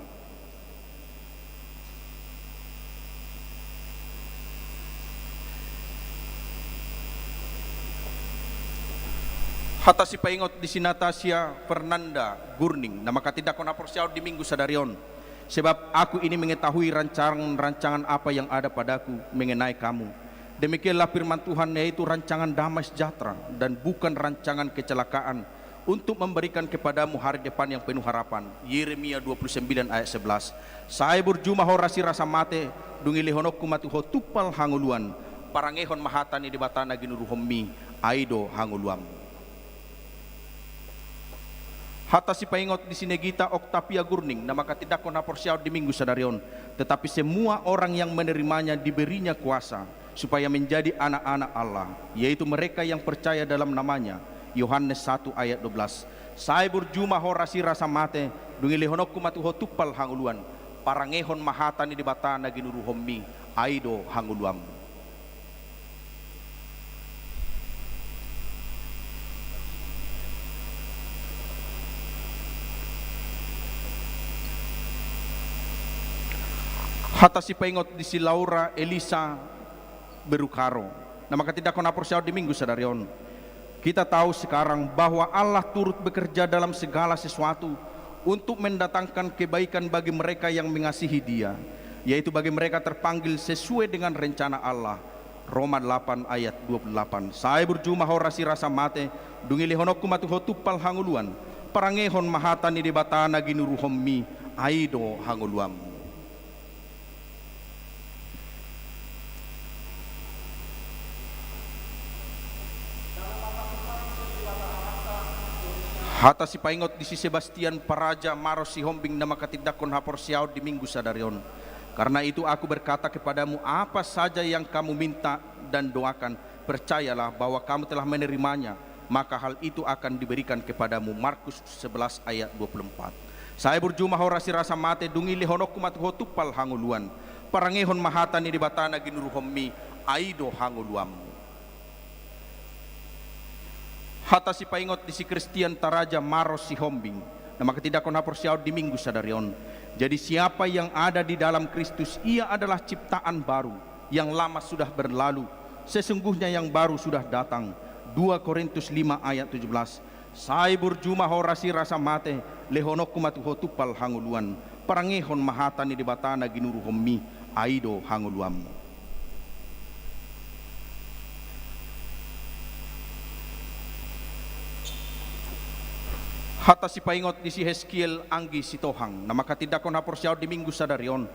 Hata sipaingot disi Natasia Fernanda Gurning, na manghatindanghon haporseaon di Minggu sadari on. Sebab aku ini mengetahui rancangan-rancangan apa yang ada padaku mengenai kamu. Demikianlah firman Tuhan, yaitu rancangan damai sejahtera dan bukan rancangan kecelakaan, untuk memberikan kepadamu hari depan yang penuh harapan. Yeremia dua puluh sembilan ayat sebelas. Sai burju ma ho rasirasa mate, dung dilehononku ma tu ho tumpal hangoluan. Parangehon ma hata ni Debata na ginuruhonmi, ai do hangoluanmu. Hata sipaingot disi Negita Octavia Gurning, na manghatindanghon haporseaon di Minggu sadari on. Tetapi semua orang yang menerimanya diberinya kuasa supaya menjadi anak-anak Allah, yaitu mereka yang percaya dalam nama-Nya. Yohanes satu ayat dua belas. Sai burju ma ho rasirasa mate, dung dilehononku ma tu ho tumpal hangoluan. Parangehon ma hata ni Debata na ginuruhonmi, ai do hangoluanmu. Hata sipaingot disi Laura Elisa Berukaro, na manghatindanghon haporseaon di Minggu sadari on. Kita tahu sekarang bahwa Allah turut bekerja dalam segala sesuatu untuk mendatangkan kebaikan bagi mereka yang mengasihi Dia, yaitu bagi mereka terpanggil sesuai dengan rencana Allah. Roma delapan ayat dua puluh delapan. Sai burju ma ho rasirasa mate, dung dilehononku ma tu ho tumpal hangoluan. Parangehon ma hata ni Debata na ginuruhonmi, ai do hangoluanmu. Hata sipaingot disi Sebastian Paraja Maros Sihombing, na manghatindanghon haporseaon di Minggu sadari on. Karena itu aku berkata kepadamu, apa saja yang kamu minta dan doakan, percayalah bahwa kamu telah menerimanya, maka hal itu akan diberikan kepadamu. Markus sebelas ayat dua puluh empat. Sai burju ma ho rasi rasa mate, dung i lehononku ma tu ho tumpal hangoluan. Parangehon ma hata ni Debata na ginuruhonmi, ai do hangoluanmu. Hata sipaingot di si Christian Taraja Maros Sihombing, na manghatindanghon haporseaon di Minggu sadari on. Jadi siapa yang ada di dalam Kristus, ia adalah ciptaan baru, yang lama sudah berlalu, sesungguhnya yang baru sudah datang. Dua Korintus lima ayat tujuh belas. Sai burju ma ho rasi rasa mate, lehononku ma tu ho tumpal hangoluan. Parangehon ma hata ni Debata na ginuruhonmi, ai do hangoluanmu. Hata sipaingot di si Heskiel Anggi Sitohang, na manghatindanghon haporseaon di Minggu sadari on.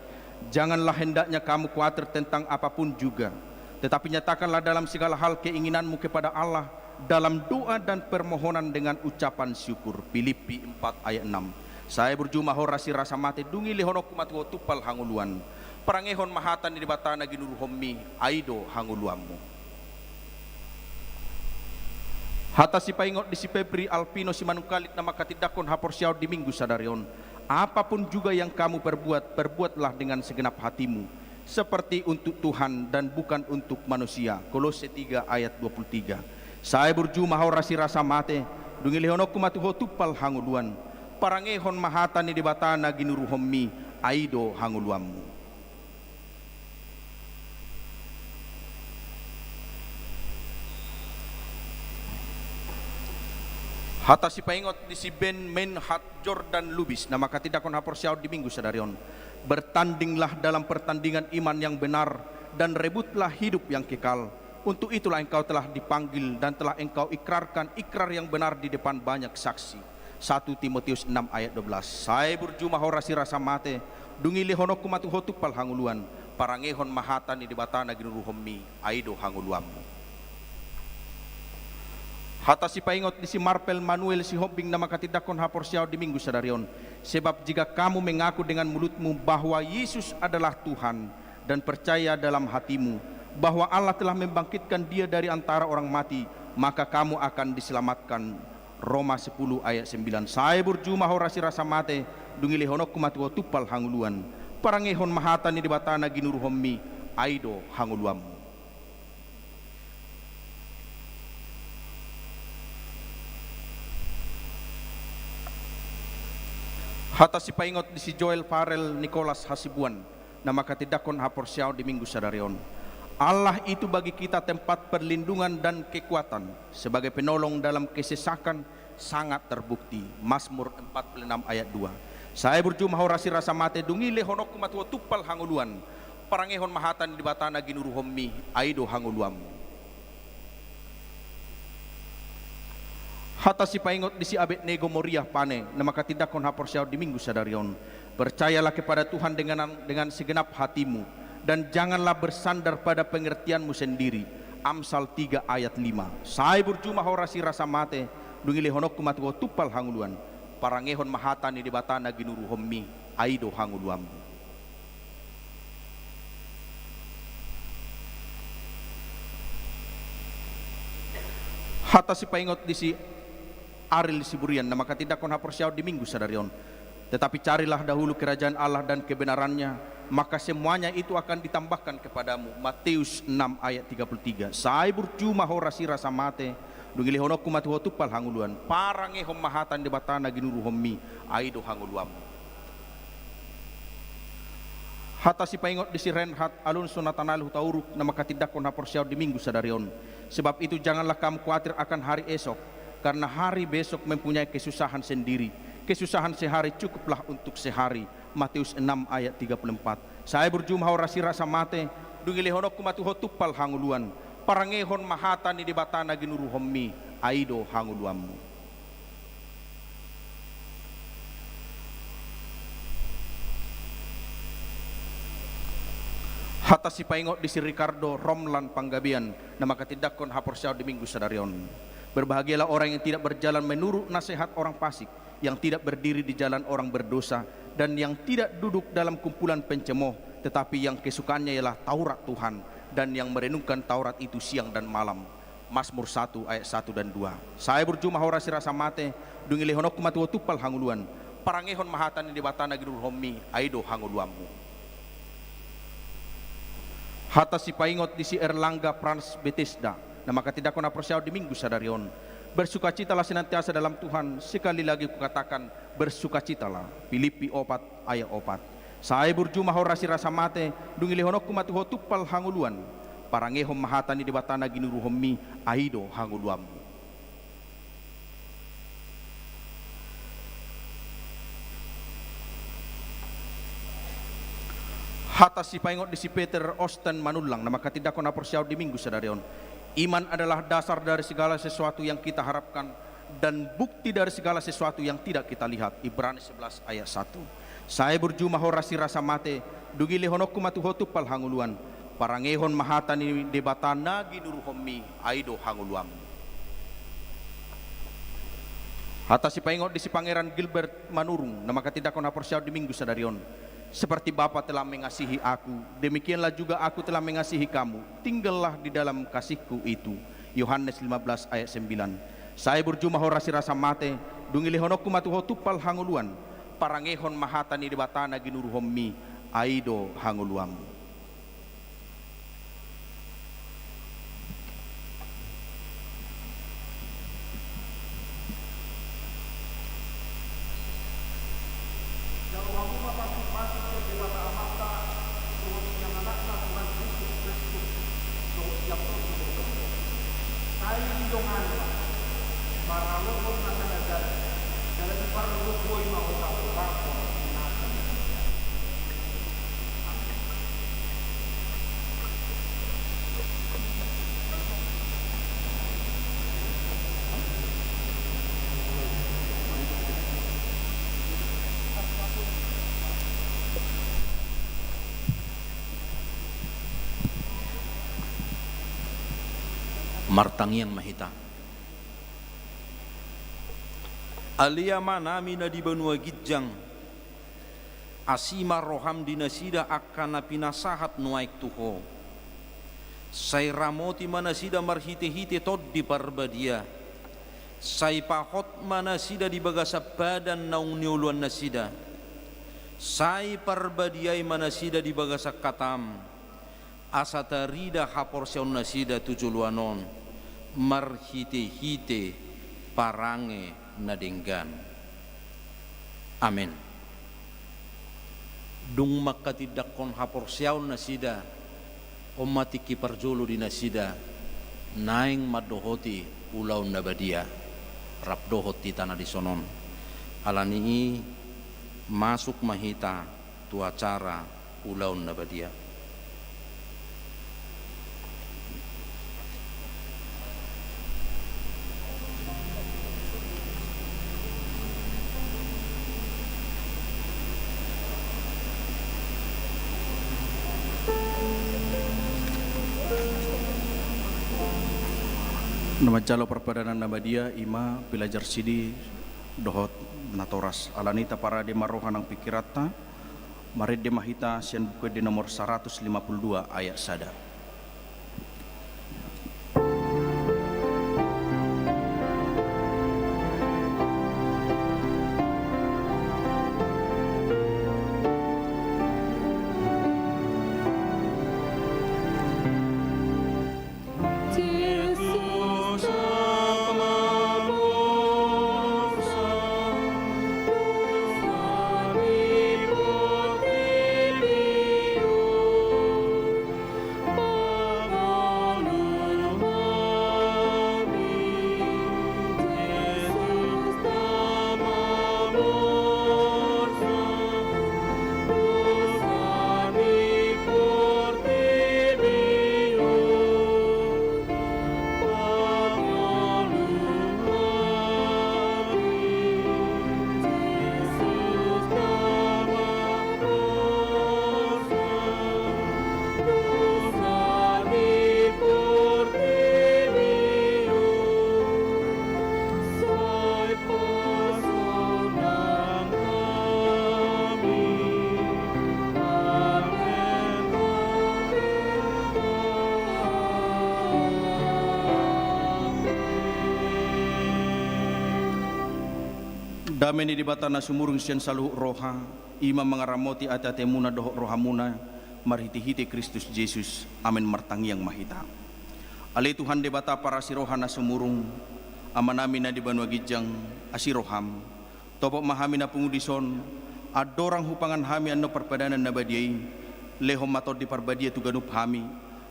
Janganlah hendaknya kamu khawatir tentang apapun juga, tetapi nyatakanlah dalam segala hal keinginanmu kepada Allah dalam doa dan permohonan dengan ucapan syukur. Pilippi empat ayat enam. Sai burju ma ho rasi rasa mate, dung i lehononku ma tu ho tumpal hangoluan. Parangehon ma hata ni Debata na ginuruhonmi, ai do hangoluanmu. Hata sipaingot di si Febri Alpino Simanungkalit, na manghatindanghon haporseaon di Minggu sadari on. Apapun juga yang kamu perbuat, perbuatlah dengan segenap hatimu, seperti untuk Tuhan dan bukan untuk manusia. Kolose tiga ayat dua puluh tiga. Sai burju ma ho rasi rasa mate, dung i lehononku ma tu ho tumpal hangoluan. Parangehon ma hata ni Debata na ginuruhonmi, ai do hangoluanmu. Hata sipaingot di si Ben Menhat Jordan Lubis, na manghatindanghon haporseaon di Minggu sadari on. Bertandinglah dalam pertandingan iman yang benar, dan rebutlah hidup yang kekal. Untuk itulah engkau telah dipanggil dan telah engkau ikrarkan ikrar yang benar di depan banyak saksi. Satu Timotius enam ayat dua belas. Sai burju ma ho rasi rasa mate, dung i lehononku ma tu ho tumpal hangoluan. Parangehon ma hata ni Debata na ginuruhonmi, ai do hangoluanmu. Hata sipaingot di si Marpel Manuel Sihombing, na manghatindanghon haporseaon di Minggu sadari on. Sebab jika kamu mengaku dengan mulutmu bahwa Yesus adalah Tuhan dan percaya dalam hatimu bahwa Allah telah membangkitkan Dia dari antara orang mati, maka kamu akan diselamatkan. Roma sepuluh ayat sembilan. Sai burju ma ho rasi rasa mate, dung i lehononku ma tu ho tumpal hangoluan. Parangehon ma hata ni Debata na ginuruhonmi, ai do hangoluanmu. Hata sipaingot di si Joel Farel Nicholas Hasibuan, na manghatindanghon haporseaon di Minggu sadari on. Allah itu bagi kita tempat perlindungan dan kekuatan, sebagai penolong dalam kesesakan sangat terbukti. Mazmur empat puluh enam ayat dua. Sai burju ma ho rasi rasa mate, dung i lehononku ma tu ho tumpal hangoluan. Parangehon ma hata ni Debata na ginuruhonmi, ai do hangoluanmu. Hata sipaingot di si Abednego Moriah Pane, na manghatindanghon haporseaon di Minggu sadari on. Percayalah kepada Tuhan dengan, dengan segenap hatimu, dan janganlah bersandar pada pengertianmu sendiri. Amsal tiga ayat lima. Sai burju ma ho rasi rasa mate, dung i lehononku ma tu ho tumpal hangoluan. Parangehon ma hata ni Debata na ginuruhonmi, ai do hangoluanmu. Hata sipaingot di si Aril Siburian, na manghatindanghon haporseaon di Minggu sadari on. Tetapi carilah dahulu kerajaan Allah dan kebenarannya, maka semuanya itu akan ditambahkan kepadamu. Matius enam ayat tiga puluh tiga. Sai burju ma ho rasi rasa mate, dung i lehononku ma tu ho tumpal hangoluan. Parangehon ma hata ni Debata na ginuruhonmi, ai do hangoluanmu. Hata sipaingot di si Reinhard Alonso Natanael Hutauruk, na manghatindanghon haporseaon di Minggu sadari on. Sebab itu janganlah kamu khawatir akan hari esok, karena hari besok mempunyai kesusahan sendiri. Kesusahan sehari cukuplah untuk sehari. Matius enam ayat tiga puluh empat. Sai burju ma ho rasi rasa mate, dung i lehononku ma tu ho tumpal hangoluan. Parangehon ma hata ni Debata na ginuruhonmi, ai do hangoluanmu. Hata sipaingot di si Ricardo Romlan Panggabean, na manghatindanghon haporseaon di Minggu sadari on. Berbahagialah orang yang tidak berjalan menurut nasihat orang fasik, yang tidak berdiri di jalan orang berdosa, dan yang tidak duduk dalam kumpulan pencemooh, tetapi yang kesukaannya ialah Taurat Tuhan, dan yang merenungkan Taurat itu siang dan malam. Mazmur satu ayat satu dan dua. Sai burju ma ho ras ni rasa mate, dung i lehononku ma tu ho tumpal hangoluan. Parangehon ma hata ni Debata na ginuruhonmi, ai do hangoluanmu. Hata sipaingot di si Erlangga Franz Bethesda, na manghatindanghon haporseaon di Minggu sadari on. Bersukacitalah senantiasa dalam Tuhan, sekali lagi kukatakan, bersukacitalah. Pilippi opat ayat opat. Sai burju ma ho ras ni rasa mate, dung i lehononku ma tu ho tumpal hangoluan. Parangehon ma hata ni Debata na ginuruhonmi, ai do hangoluanmu. Hata sipaingot di si Peter Osten Manullang, na manghatindanghon haporseaon di Minggu sadari on. Iman adalah dasar dari segala sesuatu yang kita harapkan dan bukti dari segala sesuatu yang tidak kita lihat. Ibrani sebelas ayat satu. Sai burju ma ho ras ni rasa mate, dung i lehononku ma tu ho tumpal hangoluan. Parangehon ma hata ni Debata na ginuruhonmi, ai do hangoluanmu. Hata sipaingot di si Pangeran Gilbert Manurung, na manghatindanghon haporseaon di Minggu sadari on. Seperti Bapa telah mengasihi aku, demikianlah juga aku telah mengasihi kamu. Tinggallah di dalam kasihku itu. Yohanes lima belas ayat sembilan. Sai burju ma ho ras ni rasa mate, dung i lehononku ma tu ho tumpal hangoluan. Parangehon ma hata ni Debata na ginuruhonmi, ai do hangoluanmu. Martangiang ma hita. Ale Amanami na di banua ginjang, asi ma roham di nasida angka na pinasahat nuaeng tu Ho. Sai ramoti ma nasida marhitehite Tondi Parbadia. Sai pahot ma nasida di bagasan padan naung nioloan nasida. Sai parbadiai ma nasida di bagasan hatam, asa tarida haporseaon nasida tu joloan on marhitehite parange na denggan. Amen. Dung manghatindanghon haporseaon nasida, on ma tingki parjolo di nasida naeng mandohoti ulaon na badia rap dohot hita na dison on. Alani i, masuk ma hita tu acara ulaon na badia. Na manjalo parpadanan na badia, i ma pilajar sidi dohot natoras. Alani i, taparade ma roha nang pingkiranta. Marende ma hita sian Buku Ende nomor saratus lima pulu dua ayat sada. Dame ni Debata na sumurung sian saluhut roha, i ma mangaramoti ateatemuna dohot rohamuna, marhitehite Kristus Jesus. Amen. Martangiang ma hita. Ale Tuhan Debata parasi roha na sumurung, Amanami na di banua ginjang, asi roham. Topot ma hami na pungu dison, andorang hupangan hami annon parpadanan na badia i, lehon ma Tondi Parbadia tu ganup hami,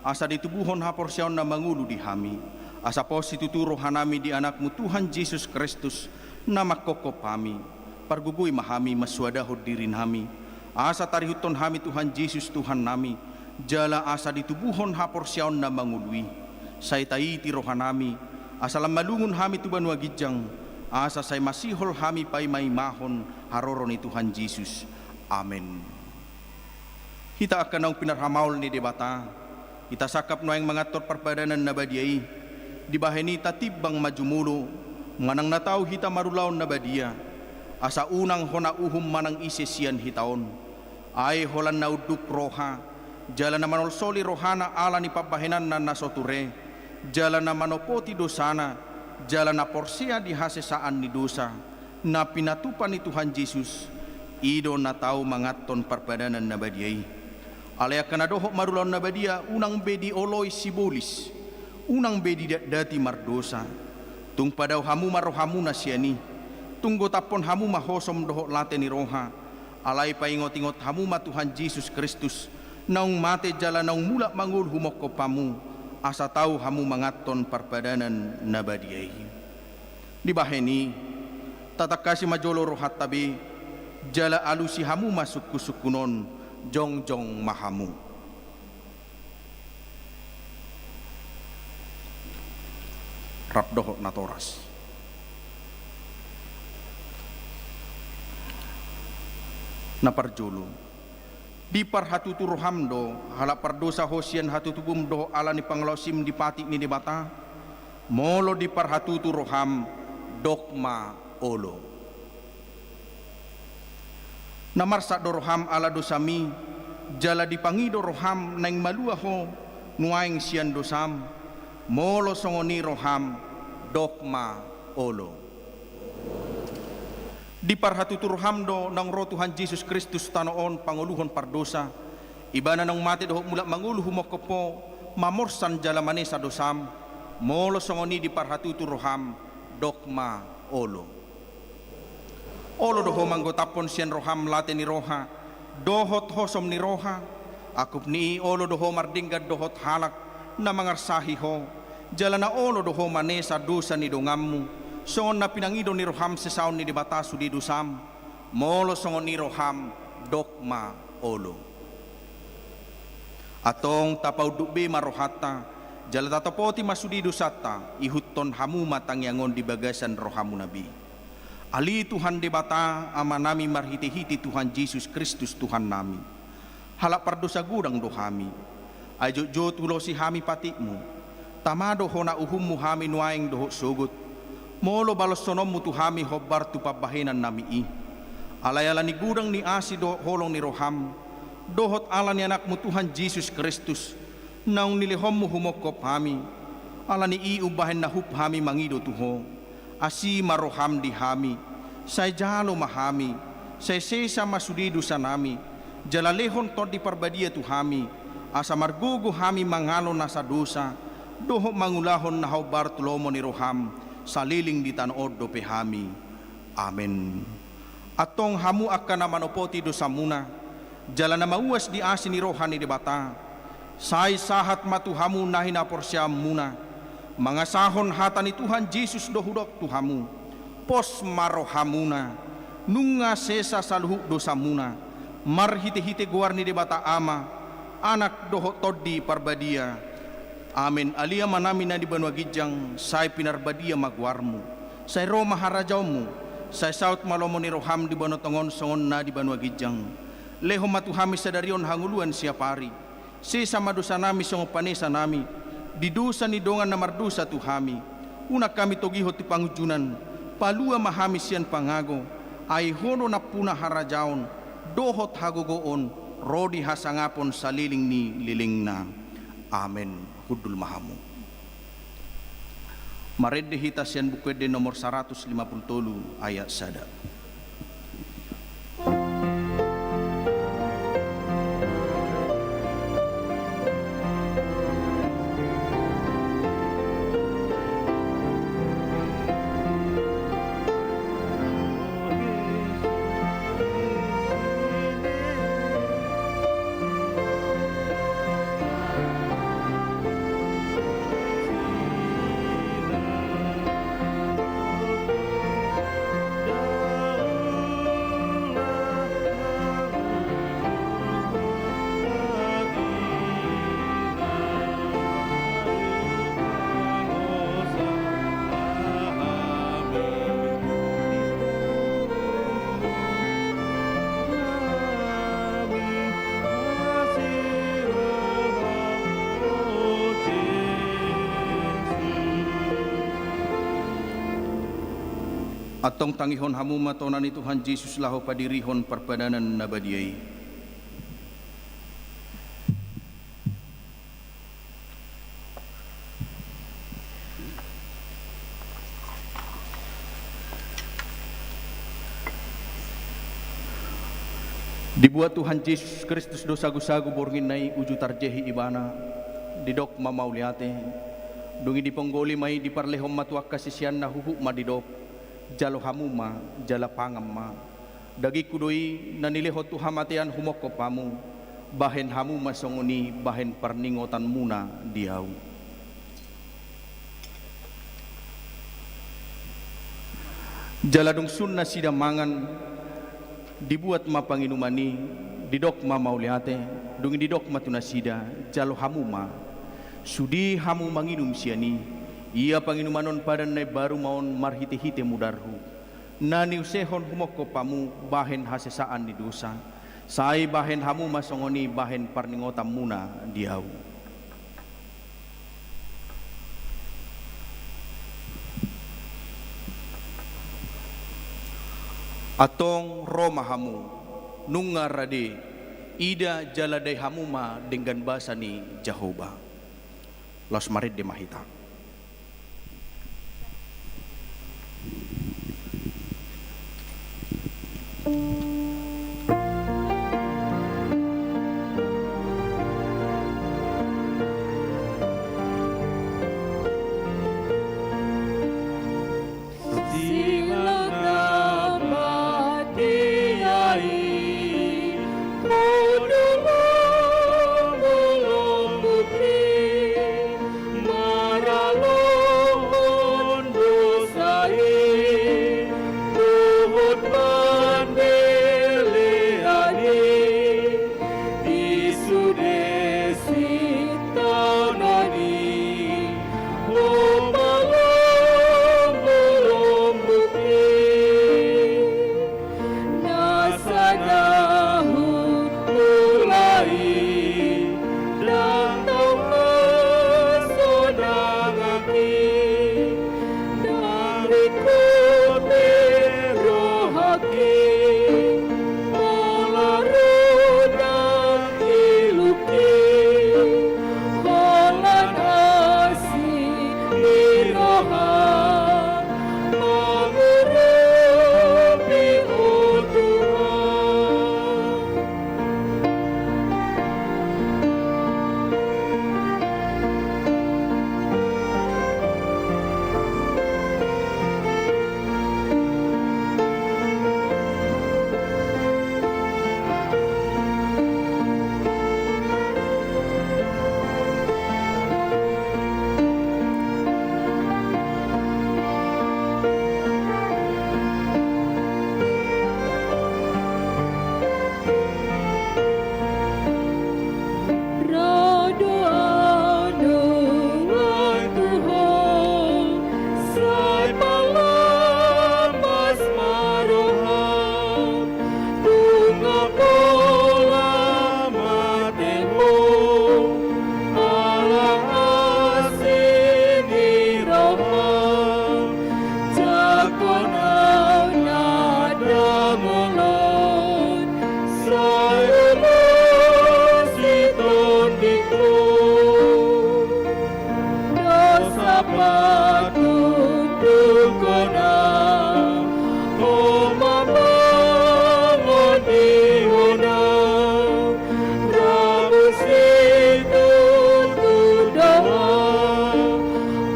asa ditubuhon haporseaon na mangolu di hami, asa pos situtu rohanami di Anakmu Tuhan Jesus Kristus, na manghophop hami. Pargogoi ma hami mansoadahon dirinami, asa tarihuthon hami Tuhan Jesus Tuhannami, jala asa ditubuhon haporseaon na mangolu i, sai taiti rohanami, asa lam malungun hami tu banua ginjang, asa sai masihol hami paimaimahon haroro ni Tuhan Jesus. Amen. Hita angka naung pinarhamaol ni Debata, hita sangkap nuaeng manganhon parpadanan na badia i, dibahen i tatimbang ma jumolo, manang na tau hita marulaon na badia, asa unang hona uhum manang ise sian hita on. Ai holan na unduk roha, jala na manolsoli rohana ala ni pambahenanna na so ture, jala na manopoti dosana, jala na porsea di hasesaan ni dosa, na pinatupa ni Tuhan Jesus, i do na tau manganhon parpadanan na badia i. Alai angka na dohot marulaon na badia, unang be dioloi sibolis, unang be didatdati mardosa. Tung padao hamu ma rohamuna sian i, tung gotaphon hamu ma hosom dohot late ni roha, alai paingotingot hamu ma Tuhan Jesus Kristus, naung mate jala naung mulak mangolu humongkop hamu, asa tau hamu manganhon parpadanan na badia i. Dibahen i, tatangkasi ma jolo rohanta be, jala alusi hamu ma sungkunsungkun on, jongjong ma hamu. Rap dohot natoras. Na parjolo, diparhatutu roham do, halak pardosa ho sian hatutubum dohot ala ni pangalaosim di patik ni Debata? Molo diparhatutu roham, dok ma olo. Na marsak do roham ala dosami, jala dipangido roham naeng malua ho nuaeng sian dosam? Molo songon i roham, dok ma olo. Diparhatutu roham do naung ro Tuhan Jesus Kristus tano on pangoluhon pardosa, Ibana naung mate dohot mulak mangolu humongkop ho, mamorsan jala manesa dosam? Molo songon i diparhatutu roham, dok ma olo. Olo do ho manggotaphon sian roham late ni roha dohot hosom ni roha? Angkup ni i olo do ho mardenggan dohot halak na mangarsahi ho, jala na olo do ho manesa dosa ni donganmu, songon na pinangido ni roham sesaon ni Debata sude dosam? Molo songon i roham, dok ma olo. Antong tapaunduk be ma rohanta, jala tatopoti ma sude dosanta, ihuthon hamu ma tangiang on di bagasan rohamuna be. Ale Tuhan Debata, Amanami marhitehite Tuhan Jesus Kristus Tuhannami, halak pardosa godang do hami. Ai jotjot hulosi hami patikmu, tama do hona uhummu hami nuaeng dohot sogot, molo baloshononmu tu hami hombar tu pambahenannami i. Alai ala ni godang ni asi dohot holong ni roham, dohot ala ni Anakmu Tuhan Jesus Kristus, naung nilehonmu humongkop hami, ala ni i umbahen na hup hami mangido tu ho. Asi ma roham di hami, sai jalo ma hami, sai sesa ma sude dosanami, jala lehon Tondi Parbadia tu hami, asa margogo hami mangalo nasa dosa, dohot mangulahon na hombar tu lomo ni roham, saleleng di tano on dope hami. Amen. Antong hamu angka na manopoti dosamuna, jala na mauas di asi ni roha ni Debata, sai sahat ma tu hamu na hinaporseaonmuna, mangasahon hata ni Tuhan Jesus do hudok tu hamu: Pos ma rohamuna, nunga sesa saluhut dosamuna, marhitehite goar ni Debata Ama, Anak dohot Tondi Parbadia. Amen. Ale Amanami na di banua ginjang, sai pinarbadia ma goarmu. Sai ro ma harajaonmu. Sai saut ma lomo ni roham di banua tonga on songon na di banua ginjang. Lehon ma tu hami sadari on hangoluan siapari. Sesa ma dosanami songon panesanami di dosa ni dongan na mardosa tu hami. Unang hami togihon tu pangunjunan. Palua ma hami sian pangago. Ai ho do nampuna harajaon dohot hagogoon ro di hasangapon saleleng ni lelengna. Amen. Hundul ma hamu. Marende hita sian Buku Ende nomor saratus lima pulu tolu, ayat sada. Antong tangihon hamu ma tona ni Tuhan Jesus laho padirihon parpadanan na badia i. Dibuat Tuhan Jesus Kristus do sagusagu borngin na i uju tarjehi Ibana. Didok ma mauliate. Dung i diponggoli ma i, diparlehon ma tu angka siseanna, huhut ma didok: Jalo hamu ma, jala pangan ma. Dagingku do i na nilehon tu hamatean humongkop hamu. Bahen hamu ma songon i bahen parningotanmuna di Ahu. Jala dung sun nasida mangan, dibuat ma panginuman i, didok ma mauliate. Dung i didok ma tu nasida: Jalo hamu ma, sude hamu manginum sian i. Ia panginuman on padan na imbaru ma on marhitehite mudarhu, na niusehon humongkop hamu bahen hasesaan ni dosa. Sai bahen hamu ma songon i bahen parningotanmuna di Ahu. Antong ro ma hamu, nunga rade, ida jala dai hamu ma denggan basa ni Jahowa. Laos marende ma hita. Silang na mate ai, podo lombolombok i, maralohon dosa i, dohot pambelean i, di sude sitaonon i, ho palombolombok i. Na sada hula i, ndang tau hasonangan i, ndang ringkot be rohangki, pola ro ndang ilungki, holan asi ni roha mangurupi Ho Tuhan. Ro do ahu nuaeng tu Ho, sai palombas ma roham, nunga pola mate Ho, ala asi ni roham. Jangkon ahu na ndang olon, sai ulos ni tondingku. Dosa patut tu hona, Ho ma mangonihon ahu. Rambu situtu do ahu,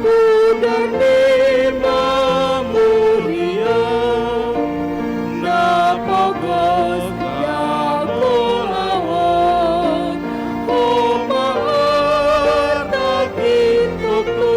udan ni mamuria, na pogos ndang ulaon, Ho ma hatangkingkingku.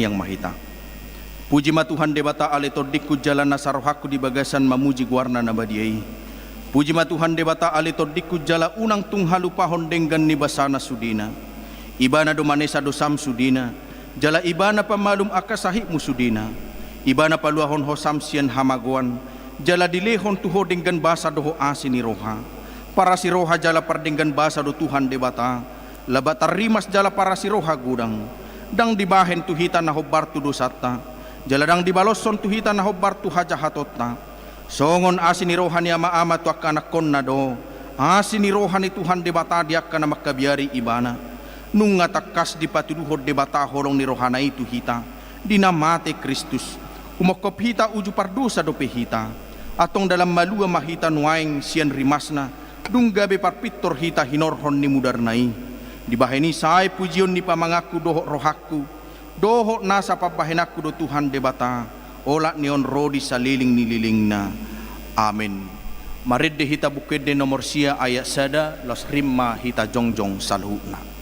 Martangiang ma hita. Puji ma Tuhan Debata ale tondingku jala nasa rohangku di bagasan mamuji goarna na badia i. Puji ma Tuhan Debata ale tondingku jala unang tung halupahon denggan ni basana sudena. Ibana do manesa dosam sudena, jala Ibana pamalum angka sahitmu sudena. Ibana paluahon hosam sian hamagoan, jala dilehon tu ho denggan basa dohot asi ni roha. Parasi roha jala pardenggan basa do Tuhan Debata, Labatar rimas jala parasi roha godang. Ndang dibahen tu hita na hombar tu dosanta, jala ndang dibaloshon tu hita na hombar tu hajahatonta. Songon asi ni roha ni ama-ama tu angka anakkonna do asi ni roha ni Tuhan Debata di angka na mangkabiari Ibana. Nunga tangkas dipatuduhon Debata holong ni rohana i tu hita di na mate Kristus. Humongkop hita uju pardosa dope hita, antong dalan malua ma hita nuaeng sian rimasna, dung gabe parpintor hita hinorhon ni mudarna i. Dibahen i sae pujion ni pamanganku dohot rohangku, dohot nasa pambahenanku do Tuhan Debata, olat ni on ro di saleleng ni lelengna. Amen. Marende hita Buku Ende nomor sia ayat sada, laos rap ma hita jongjong saluhutna.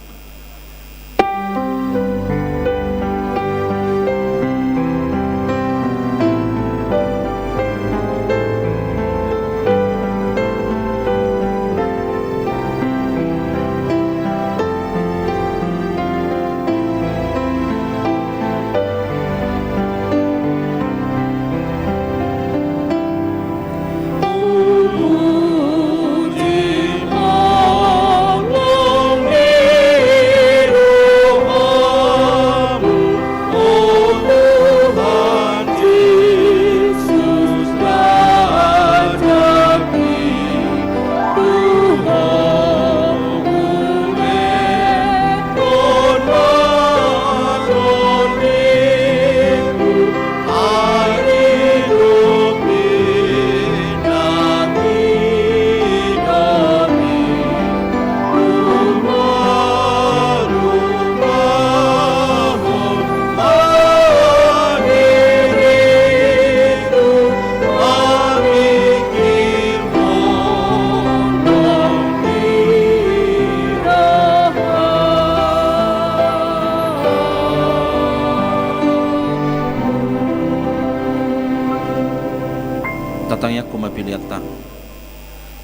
Tatangiangku ma peleanta.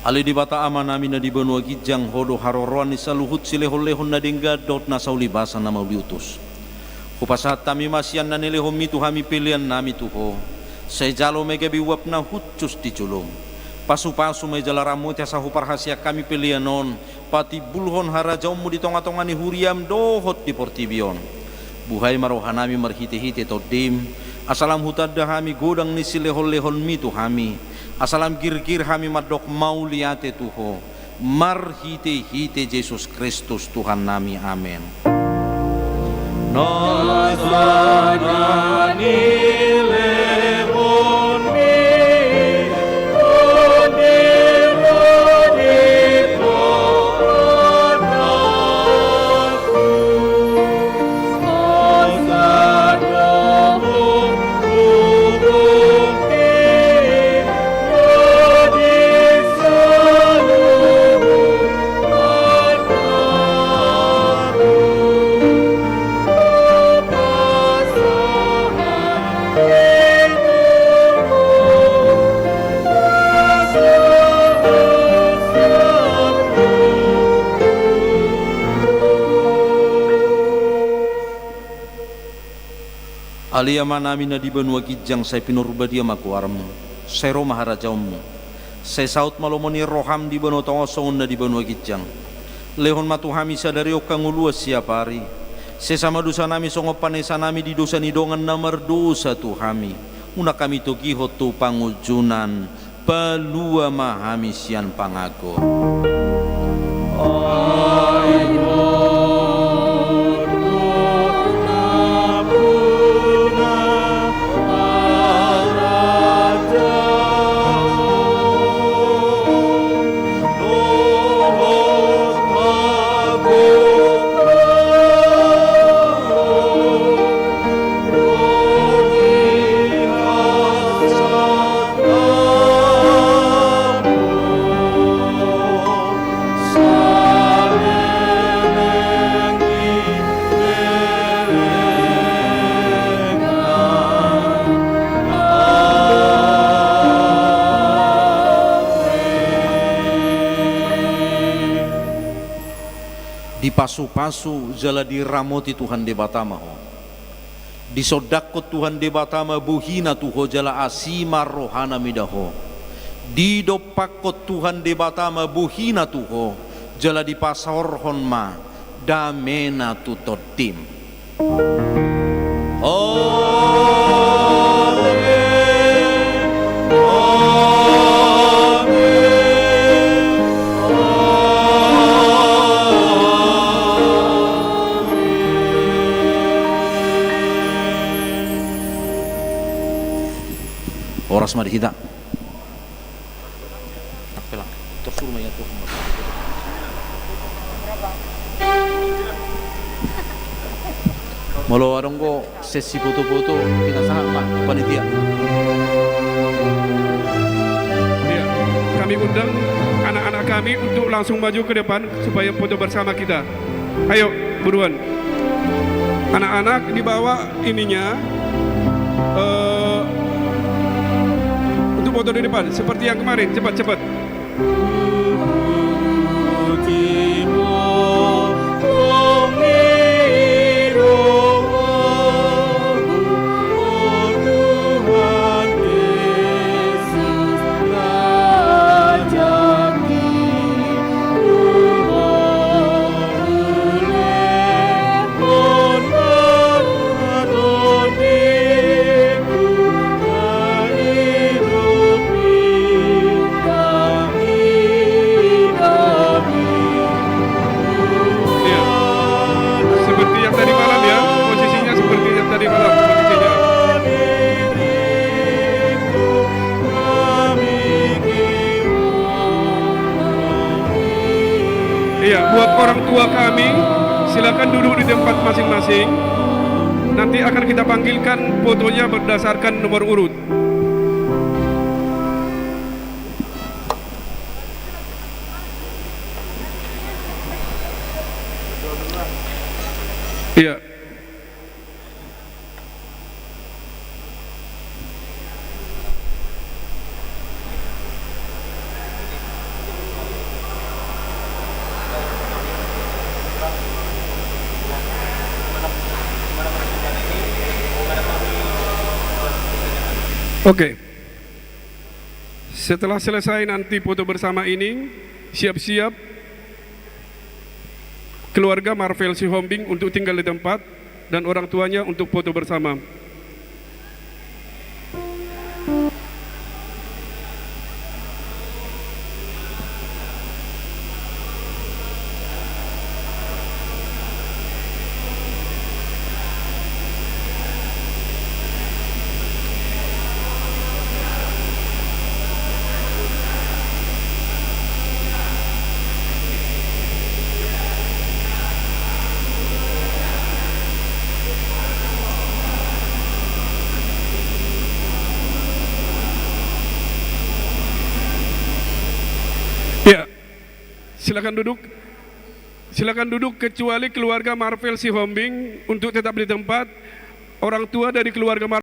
Ale Debata Amanami na di banua ginjang, Ho do haroroan ni saluhut silehonlehon na denggan dohot nasa uli basa na mauliutus. Hupasahat hami ma sian na nilehonmi tu hami peleannami tu Ho. Sai jalo ma i gabe uap na hushus di jolom. Pasupasu ma i jala ramoti asa huparhaseang hami pelean on patimbulhon harajaonmu di tongatonga ni huriam dohot di portibi on. Buhai ma rohanami marhitehite Tondim, asa lam hutanda hami godang ni silehonlehonmi tu hami, asa lam girgir hami mandok mauliate tu Ho, marhitehite Jesus Kristus Tuhannami. Amen. Nasa na nilehonmi Ale Amanami na di banua ginjang, sai pinarbadia ma goarmu, sai ro ma harajaonmu, sai saut ma lomo ni roham di banua tonga on songon na di banua ginjang. Lehon ma tu hami sadari on hangoluan siapari. Sesa ma dosanami songon panesanami di dosa ni dongan na mardosa tu hami. Unang hami togihon tu pangunjunan. Palua ma hami sian pangago. Pasu-pasu jala diramoti Tuhan Debata ma ho. Disondangkon Tuhan Debata ma bohina tu ho jala asi ma rohana mida ho. Didompakkon Tuhan Debata ma bohina tu ho jala dipasaorhon ma damena tu tondim. Amen. Amen. Amen. Horas ma di hita. Molo adong do sesi foto-foto, pinasahat ma panitia. Iya, kami undang anak-anak kami untuk langsung maju ke depan supaya foto bersama kita. Ayo, buruan. Anak-anak dibawa ininya, eh, untuk foto di depan, seperti yang kemarin. Cepat, cepat. Iya. Seperti yang tadi malam, ya, posisinya seperti yang tadi malam posisinya. Iya, buat orang tua kami, silakan duduk di tempat masing-masing. Nanti akan kita panggilkan fotonya berdasarkan nomor urut. Iya. Oke. Setelah selesai nanti foto bersama ini, siap-siap keluarga Marvel Sihombing untuk tinggal di tempat dan orang tuanya untuk foto bersama. Ya, silakan duduk. Silakan duduk, kecuali keluarga Marvel Sihombing untuk tetap di tempat. Orang tua dari keluarga Marvel